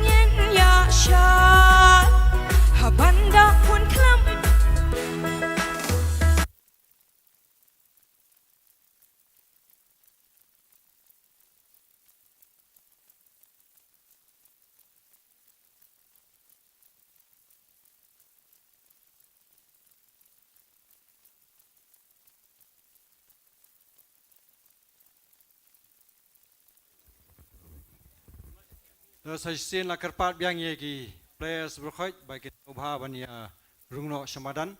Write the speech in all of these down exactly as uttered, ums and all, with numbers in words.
Ngin ïa shah ha ban da pun khlem. Sa shisien la kyrpad biang ïa ki players baroh khoit ba kin sngewbha ban ïa rung noh sha madan.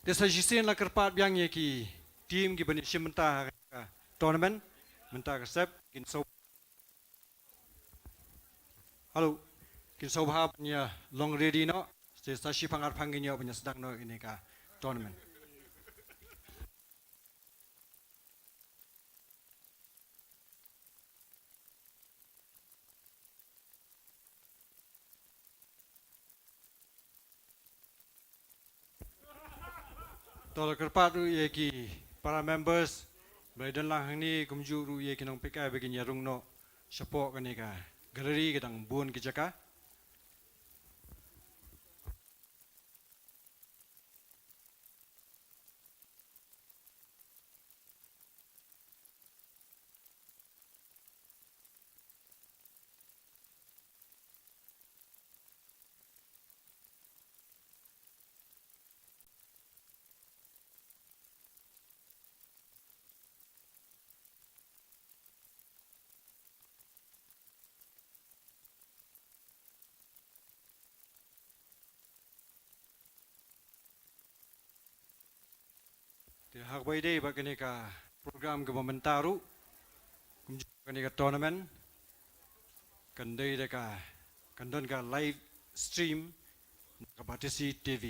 Te sa shisien la kyrpad biang ïa ki team ki ban ïashim bynta ha ka tournament mynta ka step. Kin sngewbha, hello, kin sngewbha ban ïa long ready noh. Te sa shipang arpang ngin ïoh ban ïa sdang noh ïa kane ka tournament. To la kyrpad ruh ïa ki para members ba ïa don lang hangne, kumjuh ruh ïa ki nongpeitkai ba kin ïa rung noh shapoh kane ka gallery, ka dang bun ki jaka. Te ha kaba ïadei bad kane ka program kaba mynta ruh, kumjuh kane ka tournament, kan dei da ka, kan don ka live stream na ka Batesi T V.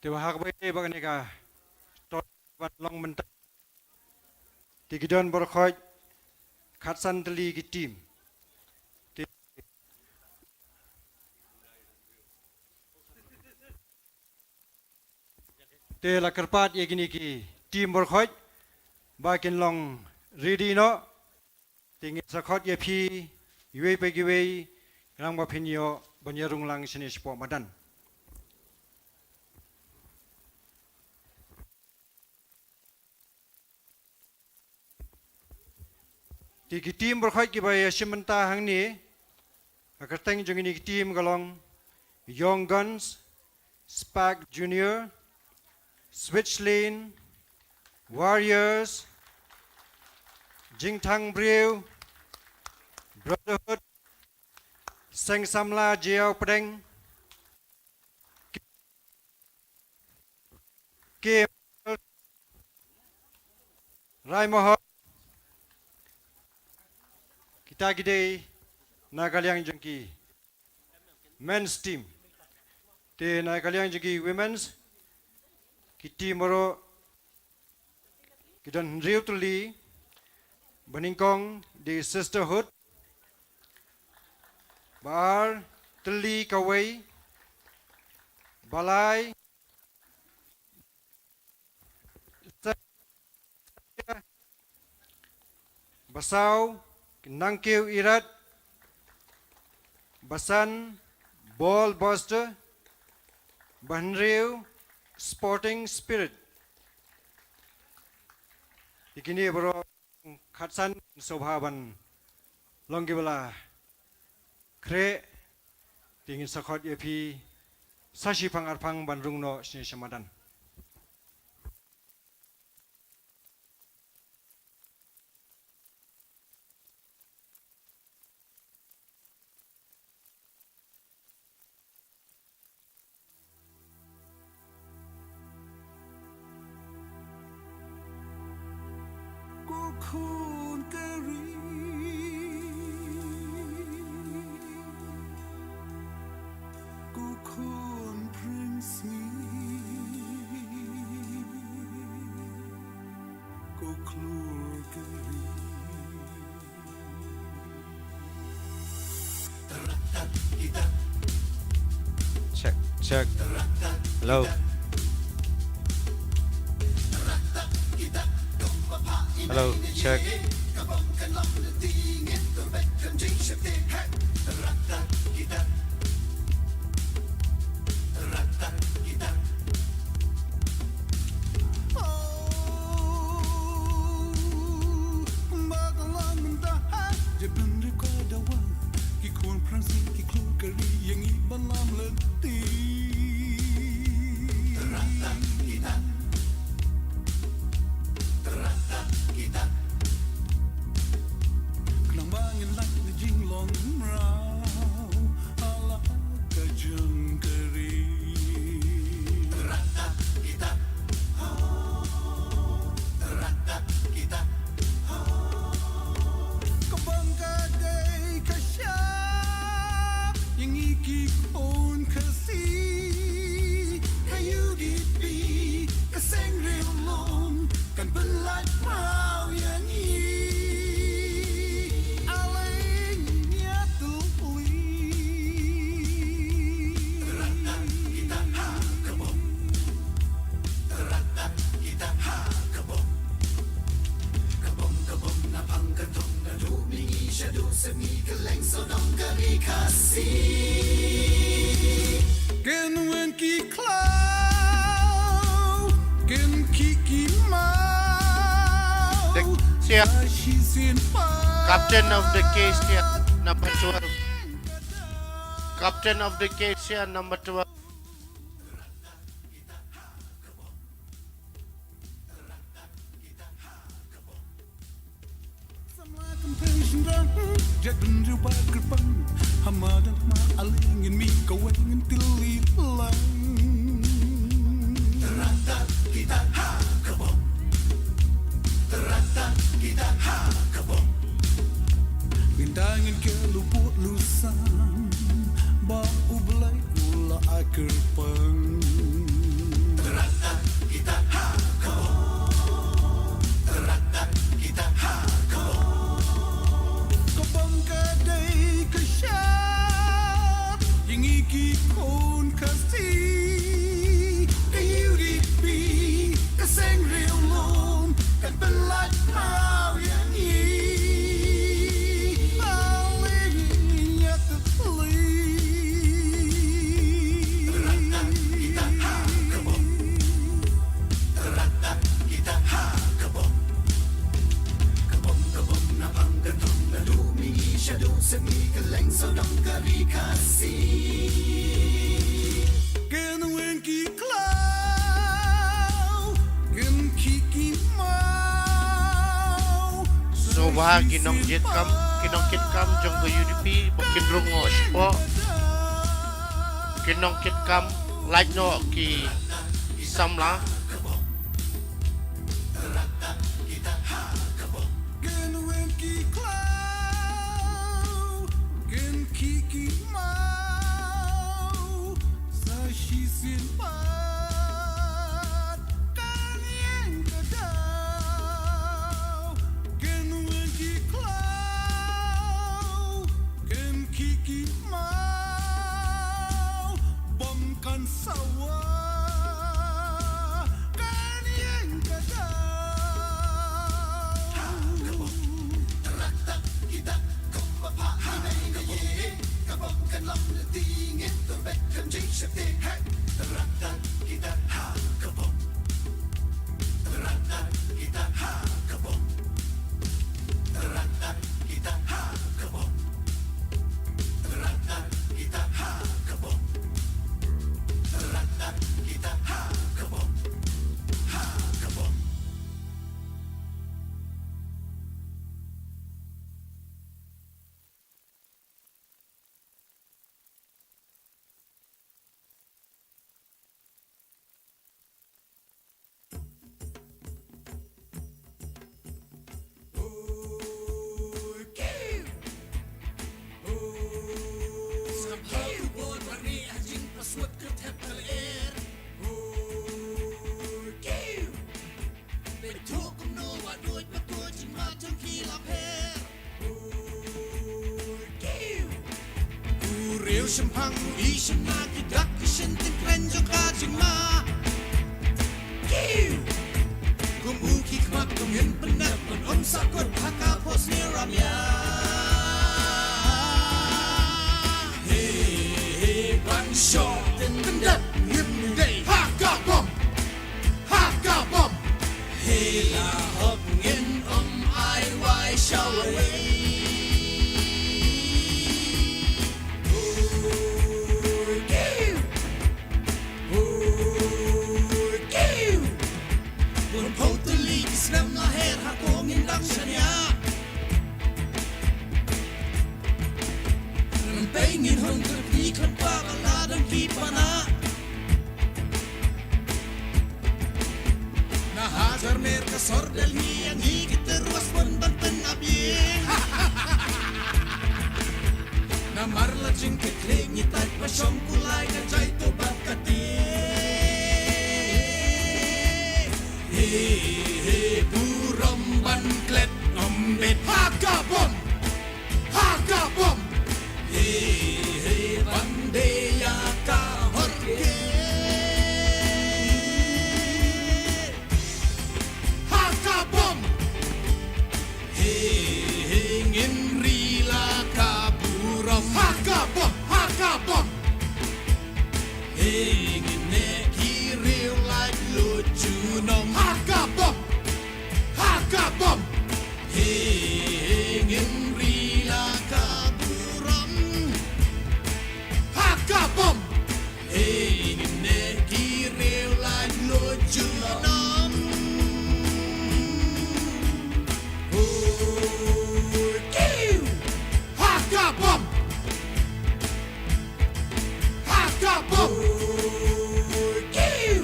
Te ba ha kaba ïadei bad kane ka tournament ban long mynta, te ki don baroh khoit khatsan tylli ki team. Te, te la kyrpad ïa kine ki team baroh khoit ba kin long ready noh. Te ngin sa khot ïa phi iwei pa iwei, khnang ba phin ïoh ban ïarung lang shane shapoh madan. Te ki team baroh khoit kiba ïashim bynta hangne, ka kyrteng jong kine ki team ka long Young Guns, Spark Junior, Switch Lane, Warriors, Jingthang Briew, Brotherhood, Seng Samla Jiaw Pdeng, K Raimahor, kita ki dei na ka liang jong ki men's team. Te na ka liang jong ki women's, ki team baroh ki don hynriew tylli, ba nyngkong dei Sisterhood, ba ar tylli Kawei, ba lai Ba saw, Nangkiew Irat. Ba san, Ball Buster. Ba hynriew, Sporting Spirit. Ïa kine baroh khatsan sngewbha ban long kiba la khreh. Te ngin sa khot ïa phi sa shiphang arphang ban rung noh shane sha madan. Ko khun ka ri, ko khun prince, ko khlur ka ri. Check, check. Hello. Hello, check. Dep bynriew ka dawa, ki khun Prang Sing ki khlur ka ri ïa ngi ban lam lynti. Khnang ba ngin lait na jinglong mraw ha la ka jong ka ri. Ka bang ka dei ka sha ïa ngi ki khun Khasi, ka U D P, ka seng riewlum kan pynlait mraw ïa ngi. Ale ngi ïatylli. Kin wen ki khlaw, kin khih ki maw. The K C R, captain of the K C R number twelve. Captain of the K C R number twelve. Samla kam pei shynrang, Jack Andrew ba kyrpang, ha madan ma ale ngin mih kawei ngin tylli lang. Ngin da ngin kiew lupo lusam, ba U Blei u la ai kyrpang. Ka bang ka dei ka sha ïa ngi ki khun Khasi, ka U D P, ka seng riewlum kan pynlait mraw ïa ngi. Ale ngi ïatylli. Kin wen ki khlaw, kin khih ki maw. Sngewbha ki nongjied kam, ki nongkiet kam jong ka U D P ba kin rung noh shapoh. Ki nongkiet kam, lait noh ki samla. Kin wen ki khlaw, kin khih ki maw, sa shisien pat kan ïeng ka daw. Kin wen ki khlaw, kin khih ki maw, bym kan sawa kan ïeng ka daw. U riew shemphang u i shemna ki dak ki shin tyngkren jong ka jingma. Kiw. Kum u ki khmat kum hin pyndep ban ym sakut ha ka pos ne ram ya. He he ban shok tyn pyndep ngim dei ha ka bom. Ha ka bom. He la hok ngin ym ai wai shawei. Delhi ïa ngi ki tyrwa sbun ban pynap ïing. Namar la jingkitkhlieh ngi tait ba shong kulai ka jait to bad ka tieng. He he burom ban klet ym bit ha ka bom. Ha ka bom. He he ban dei ïa ka hor ke. Ha ka bom. He he ngin ri la ka burom. Ha ka bom, ha ka bom. He ngin neh ki riew lait lut junom. Ha ka bom, ha ka bom. He ngin ri la ka burom. Ha ka bom. He ngin neh ki riew lait lut junom. Hoi kiw. Ha ka bom. Ha ka bom. Hoi kiw.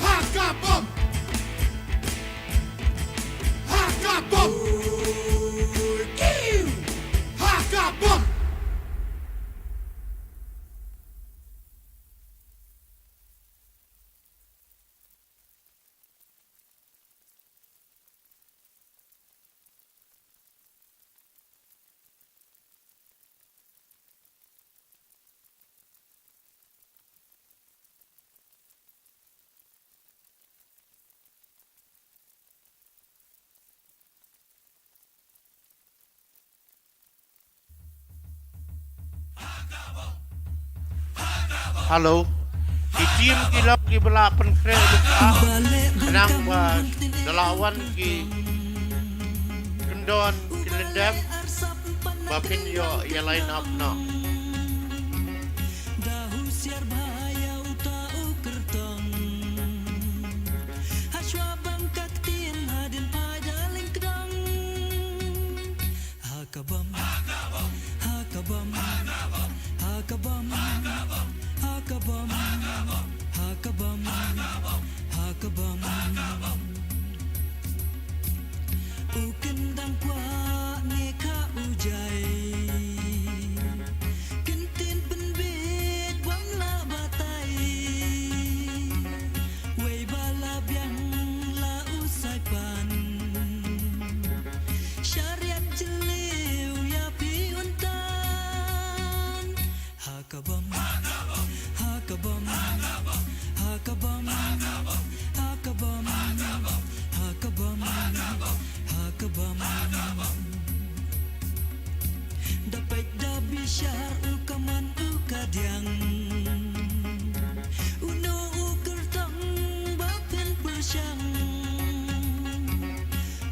Ha ka bom. Ha ka bom. Hoi kiw. Ha ka bom. Hello. Ki team ki long kiba la pynkhreh lypa, khnang ba da la wan ki kyndon ki lyndem ba phin ïoh ïa line up noh. Da husiar bha ïa uta u kyrtong. Hashwa bam ka ktien hadien phai da lyngkdong. Ha ka bom. Ha ka bom. Ha ka bom. Ha ka bom. U kyndang kwah ne ka u jai. Kyntien pynbeit bym lah batai. Wei ba la biang la u Saipan. Shariat jylliew ïa phi un tan. Ha ka bom. Ha ka bom. Ha ka bom. Ha ka bom. Ha ka bom. Ha ka bom. Da peit da bishar u kaman u kadiang. Uno u kyrtong ba phin pyrshang.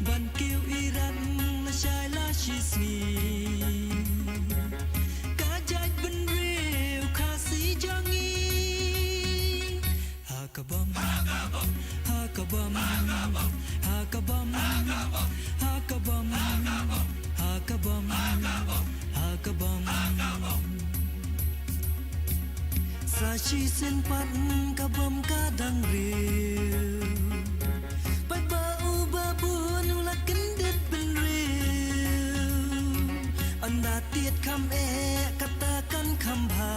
Ban kiew irat lashai lashisngi. Ka jaitbynriew Khasi jong ngi. Ha ka bom. Ha ka bom. Ha ka bom. Ha ka bom. Ha ka bom. Sa shisien pat ka bom ka dang riew. Paidbah uba bun u la kyndit bynriew. Ynda tied kham eh kata kan kham bha.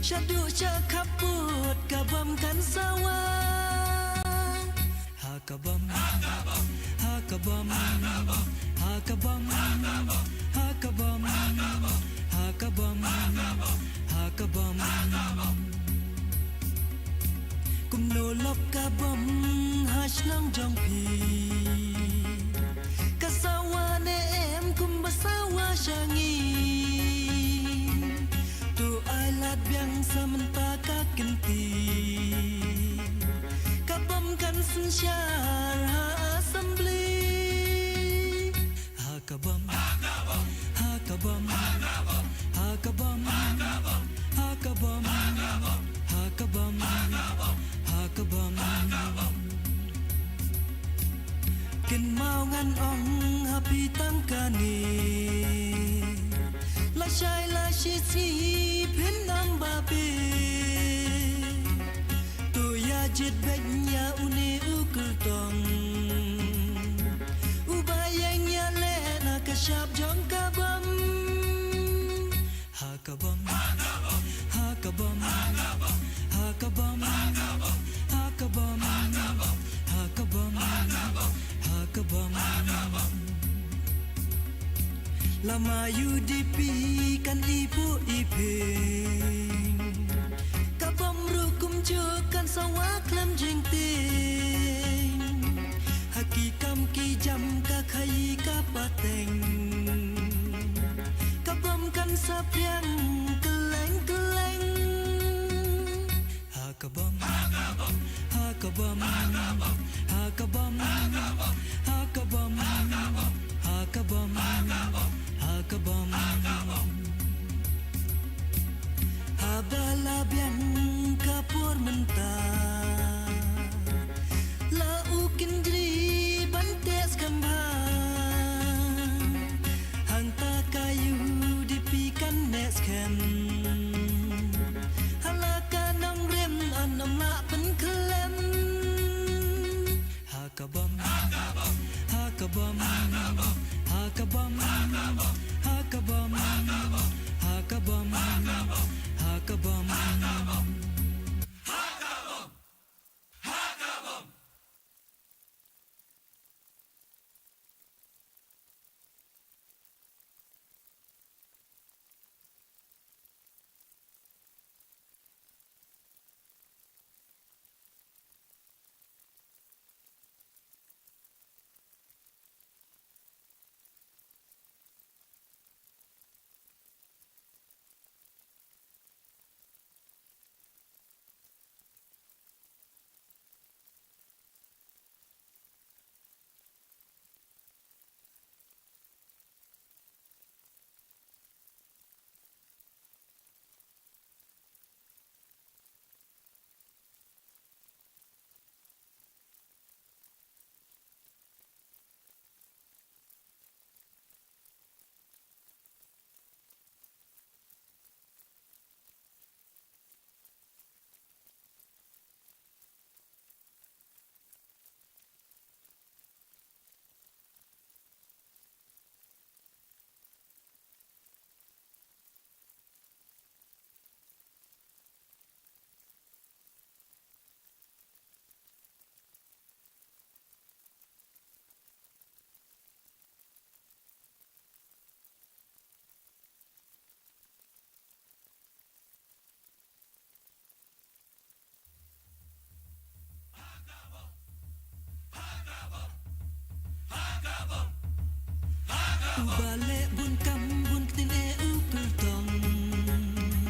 Shaduh sha khappud ka bom kan sawa. Ha ka bom. Ha ka bom. Ha ka bom. Ha ka bom. Ha ka bom. Kumno lop ka bom ha shnong jong phi. Ka sawa ne em kumba sawa sha ngi. To ai lad biang sa mynta ka kynti. Ka bom kan synshar ha assembly. Ha ka bom. Ha ka bom. Ha ka bom. Ha ka bom. Ha ka bom. Kin mau ngan ong ha phi tang kane. Lashai lashisngi phin ym ba phi. To ïa jied beit ïa une u kyrtong. Tong uba ïeng ïaleh na ka shap jong ka bom. Ha ka bom, ha ka bom, ha ka bom, ha ka bom, ha ka bom, ha ka bom. Lama U D P kan ipoh iping. Ka bom ruh kumjuh kan sawa khlem jingtieng. Ha ki kam ki jam ka khaïi ka pateng. Ka bom kan saphriang kylleng kylleng. Ha ka bom, ha ka bom, ha ka bom, ha ka bom, ha ka bom, ha ka bom. Haba la biang ka por mynta, la u Kendrick ban teh skhem bha. Hangta ka U D P kan neh skhem. Ha la ka nongrim yn ym lah pynkhlem. Ha ka bom, ha ka bom, ha ka bom, ha ka bom, ha ka bom, ha ka bom.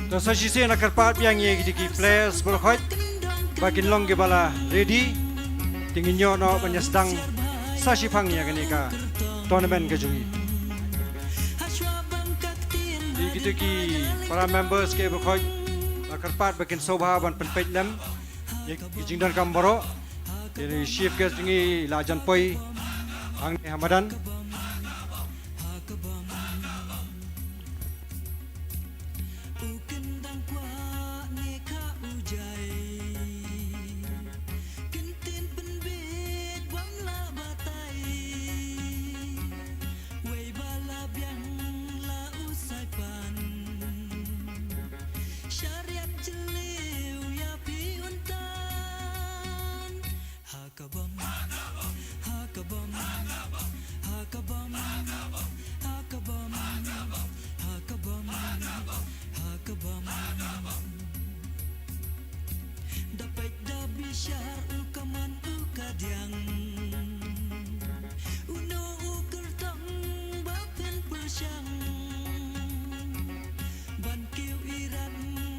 To sa shisien nga kyrpad biang ïa kito ki players baroh khoit ba kin long kiba la ready. Te ngin ïoh noh ban ïa sdang sa shiphang ïa kane ka tournament ka jong ngi. Ïa kito ki para members ki baroh khoit nga kyrpad ba kin sngewbha ban pynpeit lem ïa ki jingdonkam baroh. Ïa ki chief guest jong ngi la jan poi hangne ha madan. Shariat jylliew ïa phi un tan. Ha ka bom, ha ka bom, ha ka bom, ha ka bom, ha ka bom, ha ka bom. Da peit da bishar u kaman u kadiang. Uno u kyrtong ba pynpyrshang. Ban kiew irat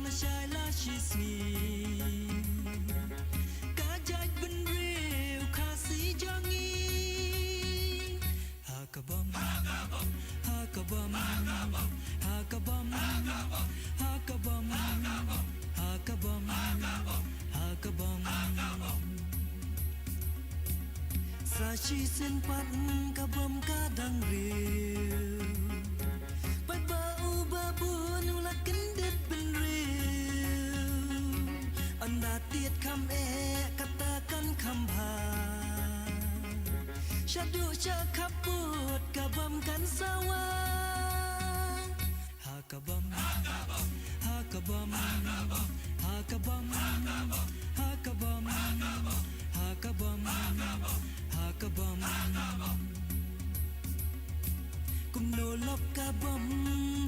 lashai lashisngi. Ka jaitbynriew Khasi jong ngi. Ha ka bom, ha ka bom, ha ka bom, ha ka bom, ha ka bom, ha ka bom. Sa shisien pat ka bom ka dang riew. Paidbah uba bun u la kyndit bynriew. Ynda tied kham eh kata kan kham bha. Shaduh sha khaput ka bam kan sawa. Ha ka bam, ha ka bam, ha ka bam, ha ka bam, ha ka bam, ha ka bam. Kumno lop ka bam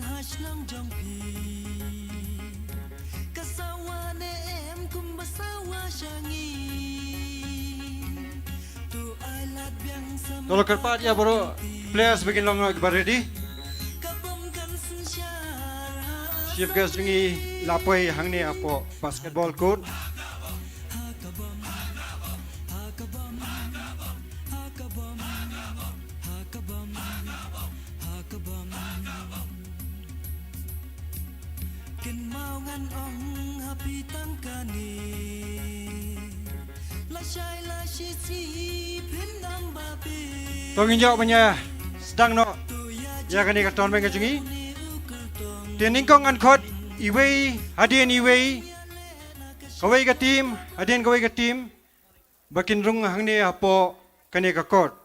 ha shnong jong phi? Ka sawa ne em kumba sawa sha ngi? To ai lad biang sa. To la kyrpad ïa baroh players ba kin long noh ba ready. Ka bam kan synshar ha. Chief guest jong ngi la poi hangne hapoh basketball court. Kynmaw ngan ong ha phi tang kane. Lashai lashisngi phin ym ba phi. To ngin ïoh ban ïa sdang noh ïa kane ka tournament ka jong ngi. Te nyngkong ngan khot iwei hadien iwei, kawei ka team hadien kawei ka team, ba kin rung hangne hapoh kane ka court.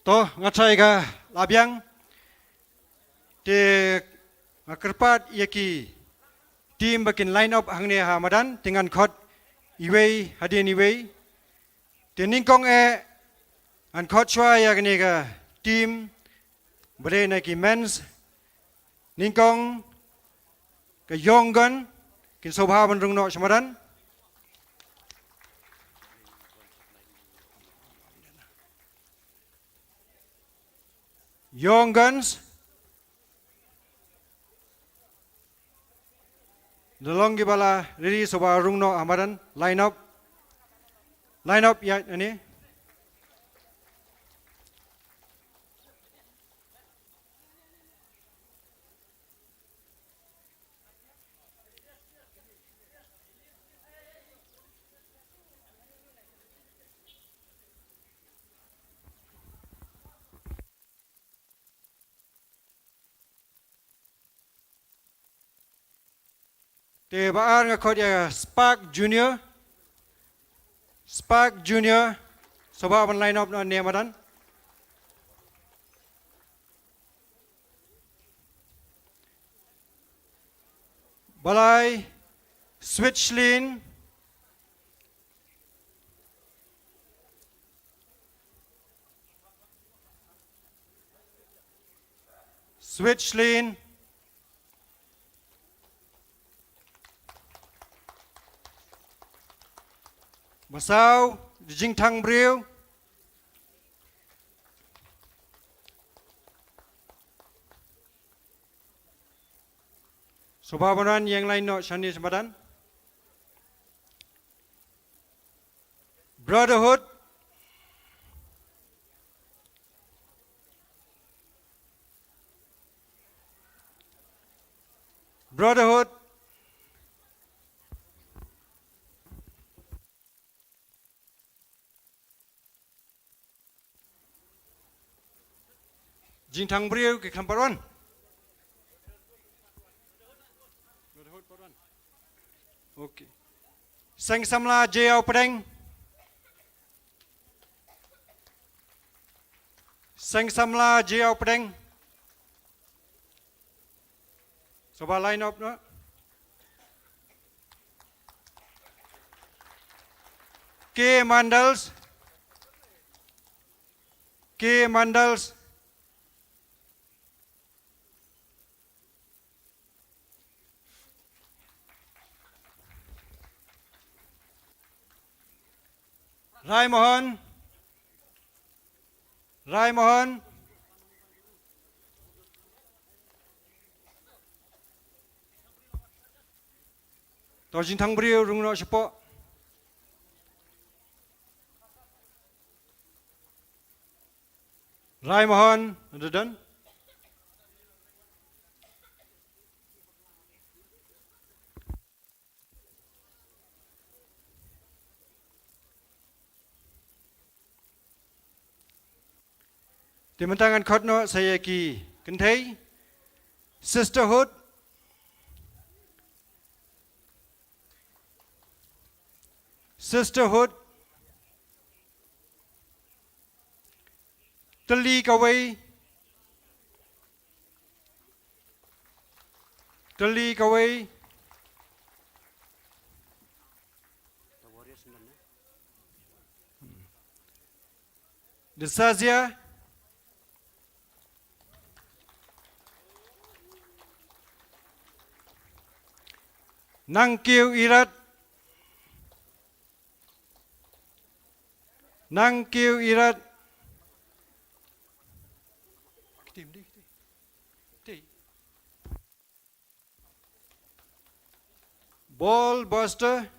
To, nga trai ka la biang. Te nga kyrpad ïa ki team ba kin line up hangne ha madan, te ngan khot iwei hadien iwei. Te nyngkong eh ngan khot shuwa ïa kane ka team ba dei na ki men's. Nyngkong ka Young Gun, kin sngewbha ban rung noh sha madan. Young Guns. Da long kiba la ready, sngewbha rung noh ha madan, line up. Line up ïa ani. Te ba ar nga khot ïa Spark Junior. Spark Junior. Sngewbha ban line up noh ne madan. Balai Switchlin. Switchlin. Basaw, Jingthang Briew. Sngewbha ban wan ïeng line noh shane sha madan. Brotherhood. Brotherhood. Jingthang Briew ki kham pat wan. Okay. Seng Samla Jaiaw Pdeng. Seng Samla Jaiaw Pdeng. Sngewbha line up noh. K Mandals. K Mandals. Raimohon. Raimohon. To Jingthang Briew rung noh shapoh. Raimohon, ada don? Te mynta ngan khot noh sa ïa ki kynthei. Sisterhood. Sisterhood. Tylli kawei. Tylli kawei. Dysarthria. Nangkiew Irat. Nangkiew Irat. Ball buster.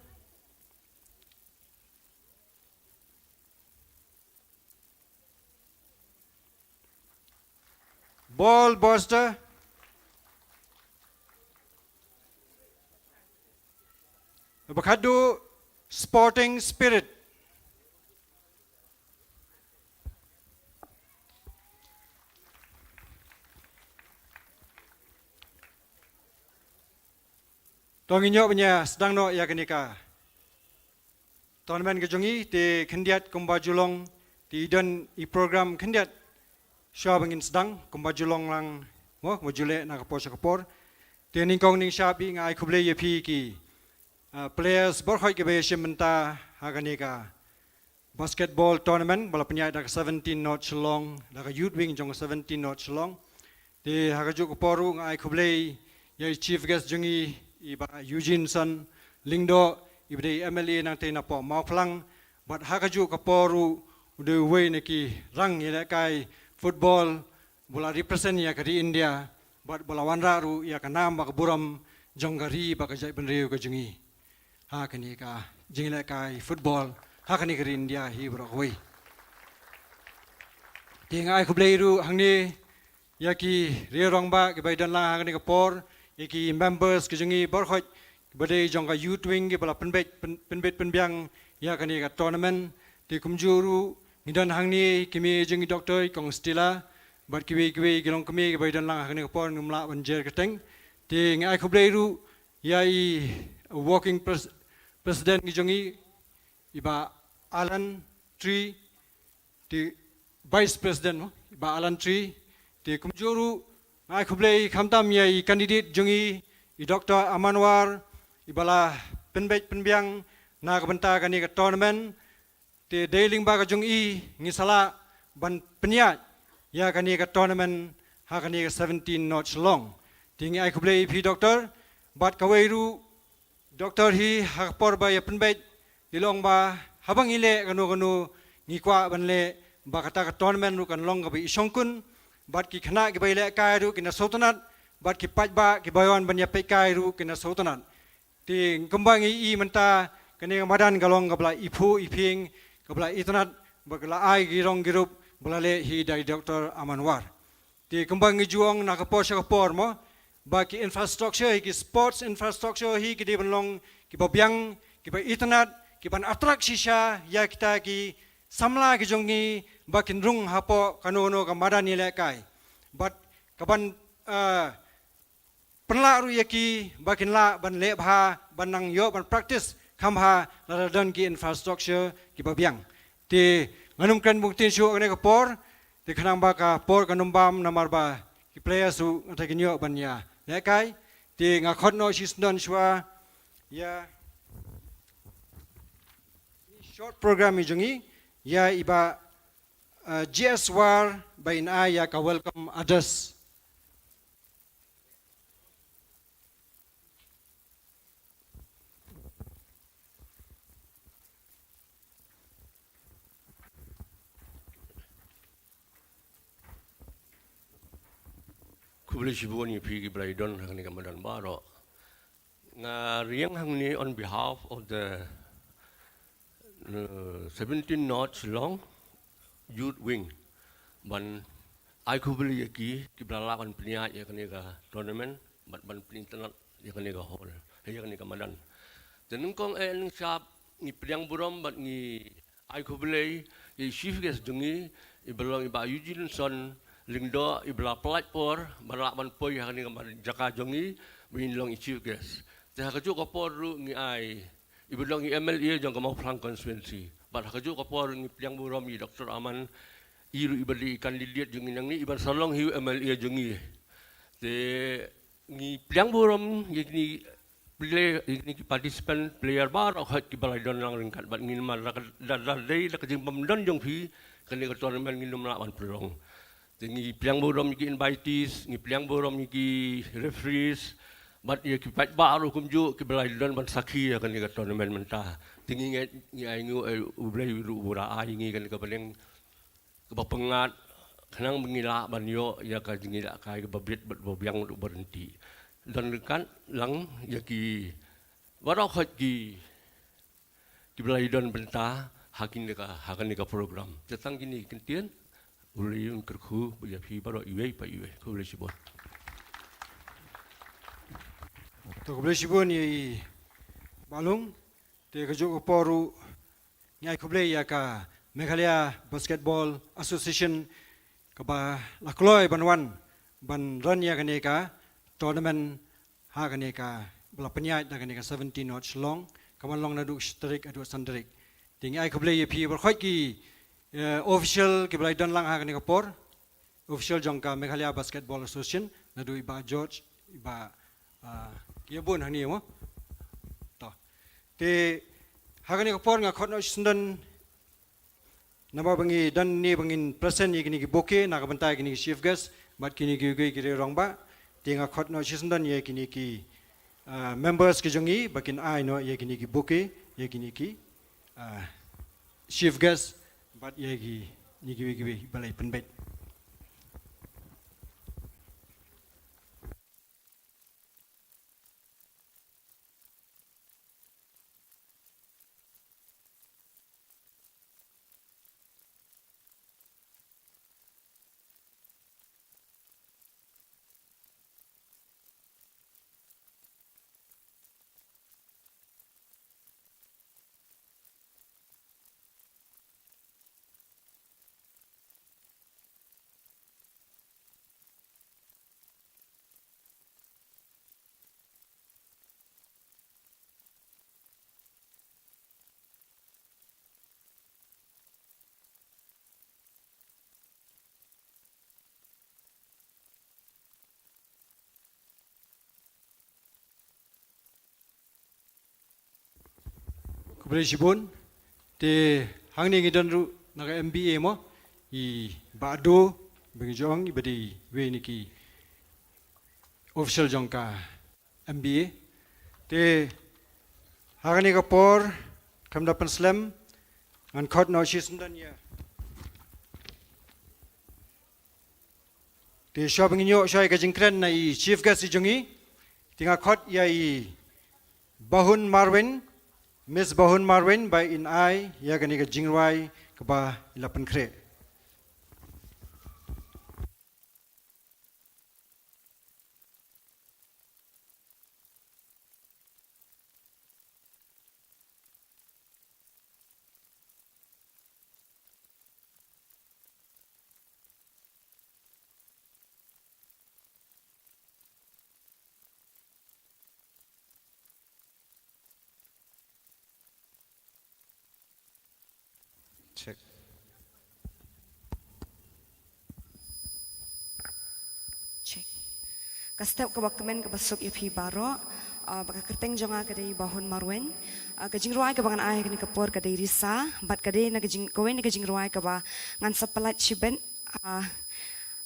Ball buster. Ba khadduh, sporting spirit. To ngin ïoh ban ïa sdang noh ïa kane ka tournament ka jong ngi, te khyndiat kumba ju long, te i don i program khyndiat shuwa ba ngin sdang, kumba ju long lang, mo, kumba ju leh na ka por sha ka por. Te nyngkong nyngshap hi nga ai khublei ïa phi ki, ah, players baroh kiba ïashim bynta ha kane ka basketball tournament ba la pynïaid da ka seventeen North Shillong, da ka youth wing jong ka seventeen North Shillong. Te ha kajuh ka por ruh nga ai khublei ïa i chief guest jong ngi, i Bah Eugene Son Lyngdoh, iba dei M L A nangtei na poh Mawphlang, bad ha kajuh ka por ruh u dei uwei na ki rangïalehkai football ba la represent ïa ka ri India, bad ba la wanrah ruh ïa ka nam bad ka burom jong ka ri bad ka jaitbynriew ka jong ngi ha kane ka jingïalehkai football ha kane ka ri India hi baroh kawei. Te nga ai khublei ruh hangne ïa ki riew rangbah kiba ïadon lang ha kane ka por, ïa ki members ki jong ngi baroh kiba dei jong ka youth wing kiba la pynbeit, pyn-, pynbeit pynbiang ïa kane ka tournament. Te kumjuh ruh ngi don hangne i kmie jong ngi doctor, i Kong Stella, bad kiwei kiwei ki longkmie kiba ïadon lang ha kane ka por, ngim lah ban jer kyrteng. Te nga ai khublei ruh ïa i working pres-, president ki jong ngi, i Bah Alan Tree, te vice president, mo, i Bah Alan Tree, te kumjuh ruh nga ai khublei khamtam ïa i candidate jong ngi, i doctor Aman War, iba la pynbeit pynbiang na ka bynta kane ka tournament. Te dei lyngba ka jong i ngi sa lah ban pynïaid ïa kane ka tournament ha kane ka seventeen North Shillong. Te ngi ai khublei ïa phi doctor, bad kawei ruh doctor hi ha ka por ba ïa pynbeit, i long ba haba ngi leh kano kano ngi kwah ban leh ba kata ka tournament ruh kan long kaba i shongkun, bad ki khynnah kiba ïalehkai ruh kin da sngewtynnat, bad ki paidbah kiba wan ban ïa peitkai ruh kin da sngewtynnat. Te kumba ngi i mynta kane ka madan ka long kaba la iphuh iphieng, kaba la itynnat, bad ka la ai ki rong ki rup ba la leh hi da i doctor Aman War. Te kumba ngi ju ong na ka por sha ka por mo, ba ki infrastructure hi, ki sports infrastructure hi ki dei ban long kiba biang, kiba itynnat, kiban attract shisha ïa kita ki samla ki jong ngi ba kin rung hapoh kano kano ka madan ïalehkai. Bad kaban, ah, pynlah ruh ïa ki ba kin lah ban leh bha, ban nang ïoh ban practice kham bha lada don ki infrastructure kiba biang. Te ngan ym kren bun ktien shuh ha kane ka por, te khnang ba ka por kan ym bam namar ba ki players ruh nga tharai kin ïoh ban ïalehkai. Te nga khot noh shisyndon shuwa ïa short program i jong ngi, ïa i Bah, uh, G S War ba in ai ïa ka welcome address. Khublei shibun ïa phi kiba la ïadon ha kane ka madan baroh. Nga ïeng hangne on behalf of the, uh, seventeen North Shillong Youth Wing ban ai khublei ïa ki, kiba la lah ban pynïaid ïa kane ka tournament, bad ban pynitynnad ïa kane ka hall, ïa kane ka madan. Te nyngkong eh nyngshap ngi pdiang burom bad ngi ai khublei ïa i chief guest jong ngi, iba long i Bah Eugene Son Lyngdoh, iba la pynlait por ban lah ban poi ha kane ka jaka jong ngi ba in long i chief guest. Te ha kajuh ka por ruh ngi ai iba long i M L A jong ka Mawphlang constituency. Bad ha kajuh ka por ngi pdiang burom ïa i Doctor Aman, i ruh iba dei i candidate jong ngi nangne, iban sa long hi u M L A jong ngi. Te ngi pdiang burom ïa kine ki player, ïa kine ki participant player baroh khoit kiba la don lang ryngkat bad ngin, namar da ka, da, da dei da ka jingbym don jong phi, kane ka tournament ngin ym lah ban pynlong. Te ngi pdiang burom ïa ki invitees, ngi pdiang burom ïa ki referees, bad ïa ki paidbah ruh kumjuh kiba la don ban sakhi ïa kane ka tournament mynta. Te ngi ngeit, ngi ai nguh, eh, U Blei ruh u la ai ïa ngi kane ka bneng kaba pyngngad, khnang ba ngi lah ban ïoh ïa ka jingïalehkai kaba bit bad ba biang bad ba ryntih. Don ryngkat lang ïa ki baroh khoit ki, kiba la ïadon bynta ha kine ka, ha kane ka program. Te tang kine ki kyntien, U Blei un kyrkhu ïa phi baroh iwei pa iwei. Khublei shibun. To, khublei shibun ïa i Bah Lung. Te kajuh ka por ruh ngi ai khublei ïa ka Meghalaya Basketball Association kaba la kloi ban wan ban run ïa kane ka tournament ha kane kaba la pynïaid da kane ka seventeen North Shillong, kaba long naduh shi tarik haduh san tarik. Te ngi ai khublei ïa phi baroh khoit ki, eh, official kiba la don lang ha kane ka por. Official jong ka Meghalaya Basketball Association, naduh i Bah George, i Bah, ah, ïa bun hangne mo. To. Te ha kane ka por nga khot noh shisyndon, namar ba ngi don ne ba ngin present ïa kine ki bouquet na ka bynta ïa kine ki chief guest bad kine kiwei kiwei ki rangbah. Te nga khot noh shisyndon ïa kine ki, ah, members ki jong ngi ba kin ai noh ïa kine ki bouquet ïa kine ki, ah, chief guest bad ïa kine kiwei kiwei ba la pynbeit. Khublei shibun. Te hangne ngi don ruh na ka M B A mo, i Bah Do, ba ngi ju ong i ba dei iwei na ki official jong ka M B A. Te ha kane ka por, khlem da pynslem, ngan khot noh shisyndon ïa. Te shuwa ba ngin ïoh shuwa ïa ka jingkren na i chief guest i jong ngi, te nga khot ïa i Bahun Marwin, Miss Bahun Marwin, ba in ai ïa kane ka jingrwai kaba i la pynkhreh. Check. Check. Ka step kaba kmen kaba suk ïa phi baroh, ah, ba ka kyrteng jong nga ka dei Bahun Marwin. Ah, ka jingrwai kaba ngan ai ha kane ka por ka dei Risa, bad ka dei na ka jing, kawei na ka jingrwai kaba ngan sa pyllait shibit, ah,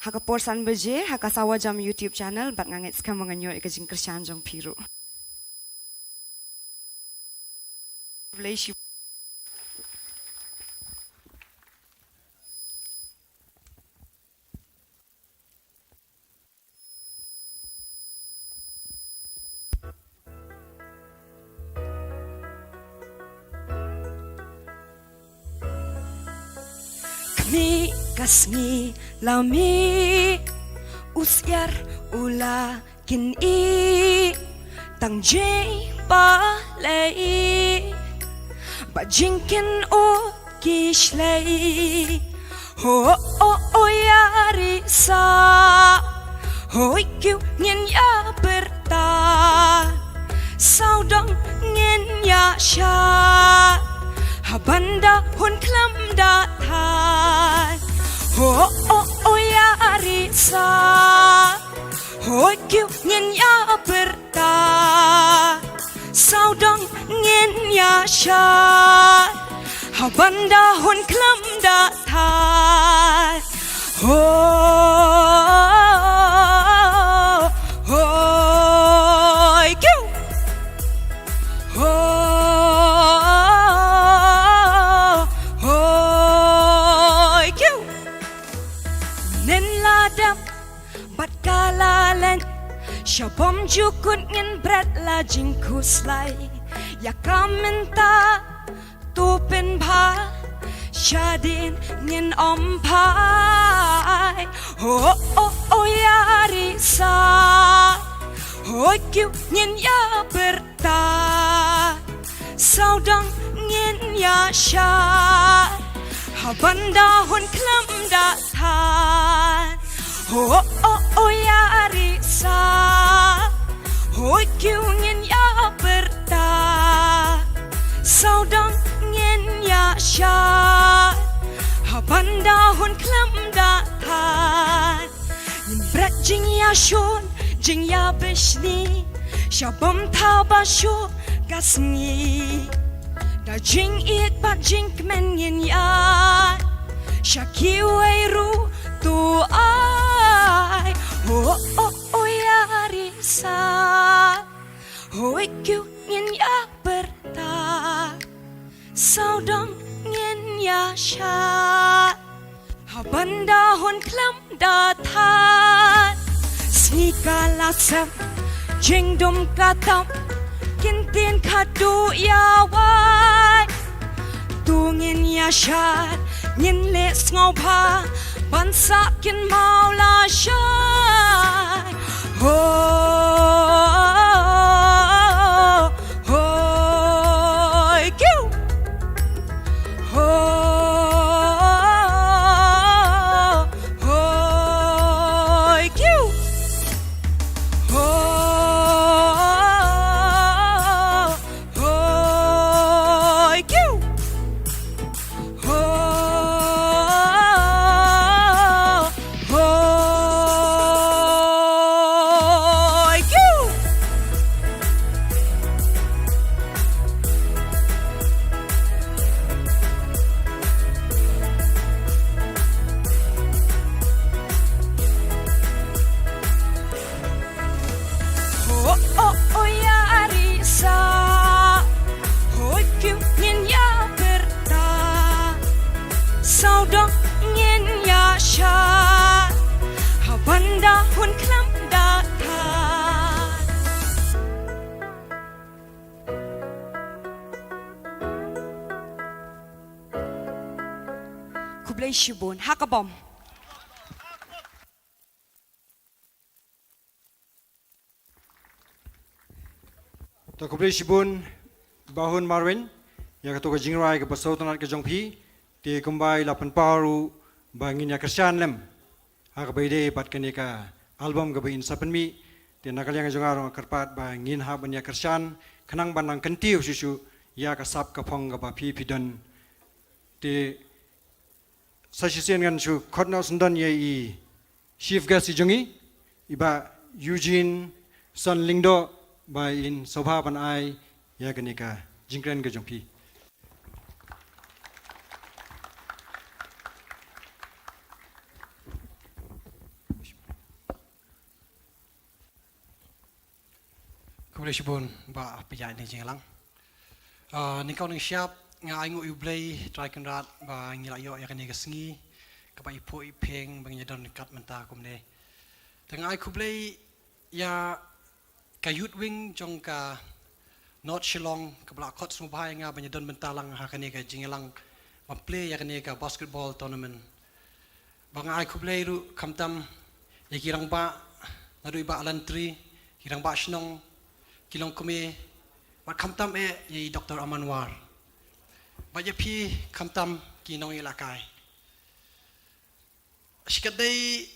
ha ka por san baje, ha ka Sawa Jam YouTube channel, bad nga ngeit skhem ba ngan ïoh ïa ka jingkyrshan jong phi ruh. Khublei shibun. Khmih ka sngi la mih, u syiar u la kynnoh, tang jingbalei ba jingkynnoh ki shlei. Ho, o, o, ïa ri sa. Hoi kiew ngin ïa pyrta. Sawdong ngin ïa sha. Haban da hun khlem da thait. Ho, o, o, ïa ri sa. Hoi kiew ngin ïa pyrta. Sawdong ngin ïa sha. Haban da hun khlem da thait. Ho, hoi kiew. Ho, hoi kiew. Nen la dep bad ka la leit. Sha bymjukut ngin bret la jingkhuslai. Ïa ka mynta to pynbha. Shadien ngin ym phai. Ho, o, o, ïa ri sa. Hoi kiew ngin ïa pyrta. Sawdong ngin ïa sha. Haban da hun khlem da thait. Ho, o, o, ïa ri sa. Hoi kiew ngin ïa pyrta. Sawdong ngin ïa sha. Haban da hun khlem da thait. Ngin bret jingïashun, jingïabishni. Sha bym thaw ba shu ka sngi. Da jingïeit bad jingkmen ngin ïaid. Sha kiwei ruh to ai. Ho, o, o, ïa ri sa. Hoi kiew ngin ïa pyrta. Sawdong ngin ïa sha. Haban da hun khlem da thait. Sngi ka la sep. Jingdum ka tap. Kin tien khadduh ïa wai. To ngin ïa shad. Ngin leh sngewbha. Ban sah kin maw lashai. Ho, hoi kiew. Ho, hoi kiew. Ho, hoi kiew. Ho, hoi kiew. Ho, o, o, ïa ri sa. Hoi kiew ngin ïa pyrta. Sawdong ngin ïa sha. Haban da hun khlem da thait. Khublei shibun. Ha ka bom. To khublei shibun, Bah Hun Marwein, ïa kato ka jingrwai kaba sngewtynnat ka jong phi, te kumba i la pynpaw ruh ba ngin ïa kyrshan lem ha kaba ïadei bad kane ka album kaba in sa pynmih, te na ka liang jong nga ruh nga kyrpad ba ngin hap ban ïa kyrshan, khnang ban nang kyntiew shuh shuh ïa ka sap ka phong kaba phi phi don. Te sa shisien ngan shu khot noh syndon ïa i Chief Guest i jong ngi, i Bah Eugene Son Lyngdoh, ba in sngewbha ban ai ïa kane ka jingkren ka jong phi. Khublei shibun Bah Pynïaid Jingïalang. Ah, nyngkong nyngshap nga ai nguh ïa U Blei Trai Kynrad ba ngi la ïoh ïa kane ka sngi kaba i phuh i pyrshang ba ngin ïa don ryngkat mynta kumne. Te nga ai khublei ïa ka Youth Wing jong ka North Shillong kaba la khot sngewbha ïa nga ban ïa don bynta lang ha kane ka jingïalang ban plie ïa kane ka basketball tournament. Ba nga ai khublei ruh khamtam ïa ki rangbah naduh i Bah Lantri, ki rangbah shnong, ki longkmie, bad khamtam eh ïa i Doctor Aman War. Bad ïa phi khamtam ki nongïalehkai. Shikatdei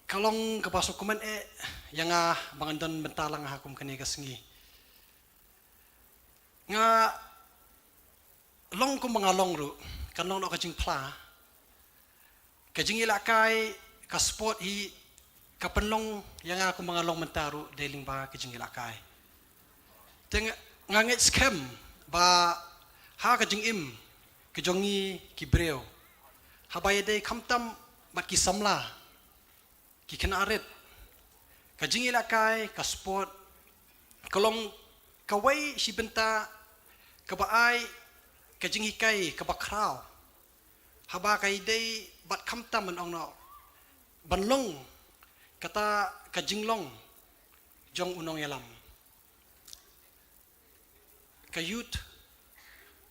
ka long kaba sngewkmen eh ïa nga ba ngan don bynta lang ha kum kane ka sngi. Nga long kumba nga long ruh, kan long noh ka jingphla. Ka jingïalehkai, ka sport hi, ka pynlong ïa nga kumba nga long mynta ruh dei lyngba ka jingïalehkai. Te nga, nga ngeit skhem ba ha ka jingim ka jong ngi ki briew, haba ïadei khamtam bad ki samla, ki khynnah rit, ka jingïalehkai, ka sport, ka long kawei shi bynta kaba ai ka jinghikai kaba khraw, haba ka ïadei bad khamtam ban ong noh, ban long kata ka jinglong jong u nongïalam. Ka youth,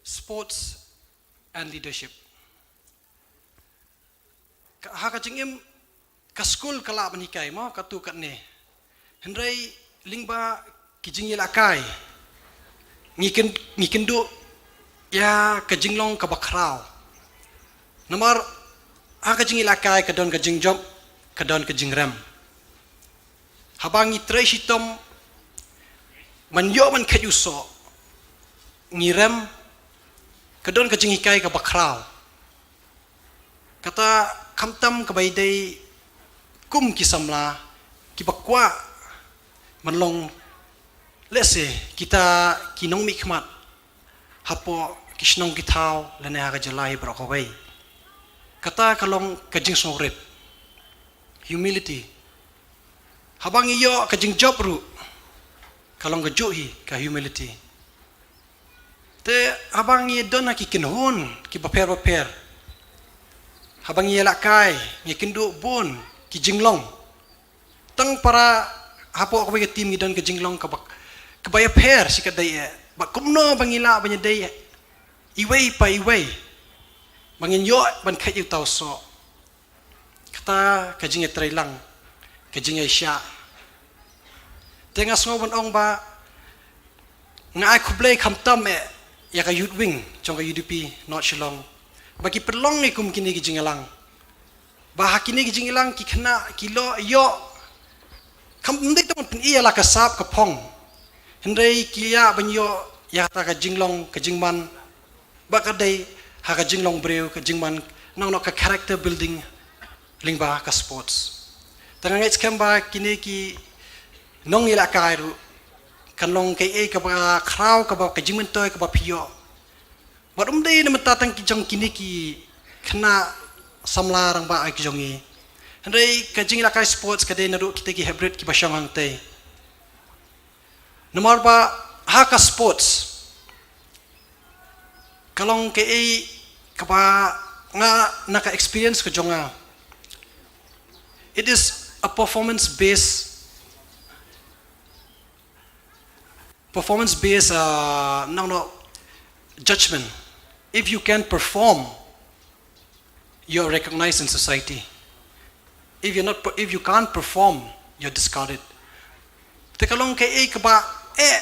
sports and leadership. Ka, ha ka jingim, ka skul ka lah ban hikai mo, katto katne. Hynrei lyngba ki jingïalehkai, ngi kyn, ngi kynduh ïa ka jinglong kaba khraw. Namar ha ka jingïalehkai ka don ka jingjop, ka don ka jingrem. Haba ngi trei shitom ban ïoh ban kheit u soh, ngi rem, ka don ka jinghikai kaba khraw. Kata khamtam kaba ïadei kum ki samla kiba kwah ban long, lehse, kita ki nongmihkhmat hapoh ki shnong ki thaw lane ha ka jylla hi baroh kawei. Kata ka long ka jingsngewrit, humility. Haba ngi ïoh ka jingjop ruh, ka long kajuh hi ka humility. Te haba ngi don ha ki kynhun kiba pher ba pher, haba ngi ïalehkai, ngi kynduh bun ki jinglong. Tang para hapoh kawei ka team ngi don ka jinglong kaba, kaba ïapher shikatdei eh. Bad kumno ba ngi lah ban ïadei iwei pa iwei ba ngin ïoh ban kheit ïa uta u soh. Kata ka jingïatreilang, ka jingïaishah. Te nga sngew ban ong ba nga ai khublei khamtam eh ïa ka Youth Wing jong ka U D P North Shillong ba ki pynlong ïa kum kine ki jingïalang. Ba ha kine ki jingïalang ki khynnah ki lah ïoh, kam, ym dei tang ban pyni ïa la ka sap ka phong, hynrei ki lah ban ïoh ïa kata ka jinglong ka jingman ba ka dei ha ka jinglong briew, ka jingman, nang noh ka character building lyngba ka sports. Te nga ngeit skhem ba kine ki nongïalehkai ruh kan long kaei kaba khraw, kaba ka jingmyntoi kaba phi ïoh. Bad ym dei na mynta tang ki jong kine ki khynnah samla rangbah ki jong ngi, hynrei ka jingïalehkai sports ka dei naduh kita ki hybrid kiba shong hangtei. Namar ba ha ka sports ka long kaei kaba nga, na ka experience ka jong nga, it is a performance based, performance based, uh, nang noh, judgment. If you can perform, you're recognized in society. If you're not, if you can't perform, you're discarded. Te ka long kaei kaba eh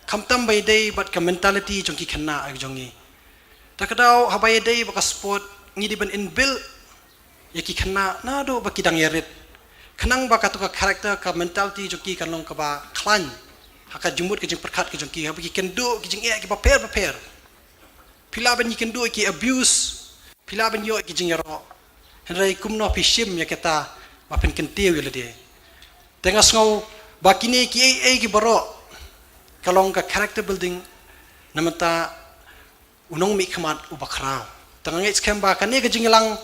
khamtam ba ïadei bad ka mentality jong ki khynnah jong ngi. Te ka daw haba ïadei bad ka sport, ngi dei ban inbuild ïa ki khynnah naduh ba ki dang ïarit, khnang ba kato ka character, ka mentality jong ki kan long kaba khlaiñ ha ka jingmut ka jingpyrkhat ka jong ki, haba ki kynduh ki jingeh kiba pher ba pher. Phi lah ban ïakynduh ïa ki abuse, phi lah ban ïoh ïa ki jingïaroh, hynrei kumno phi shim ïa kata ba phin kyntiew ïa lade? Te nga sngew ba kine kiei kiei ki baroh ka long ka character building na bynta u nongmihkhmat uba khraw. Te nga ngeit skhem ba kane ka jingïalang,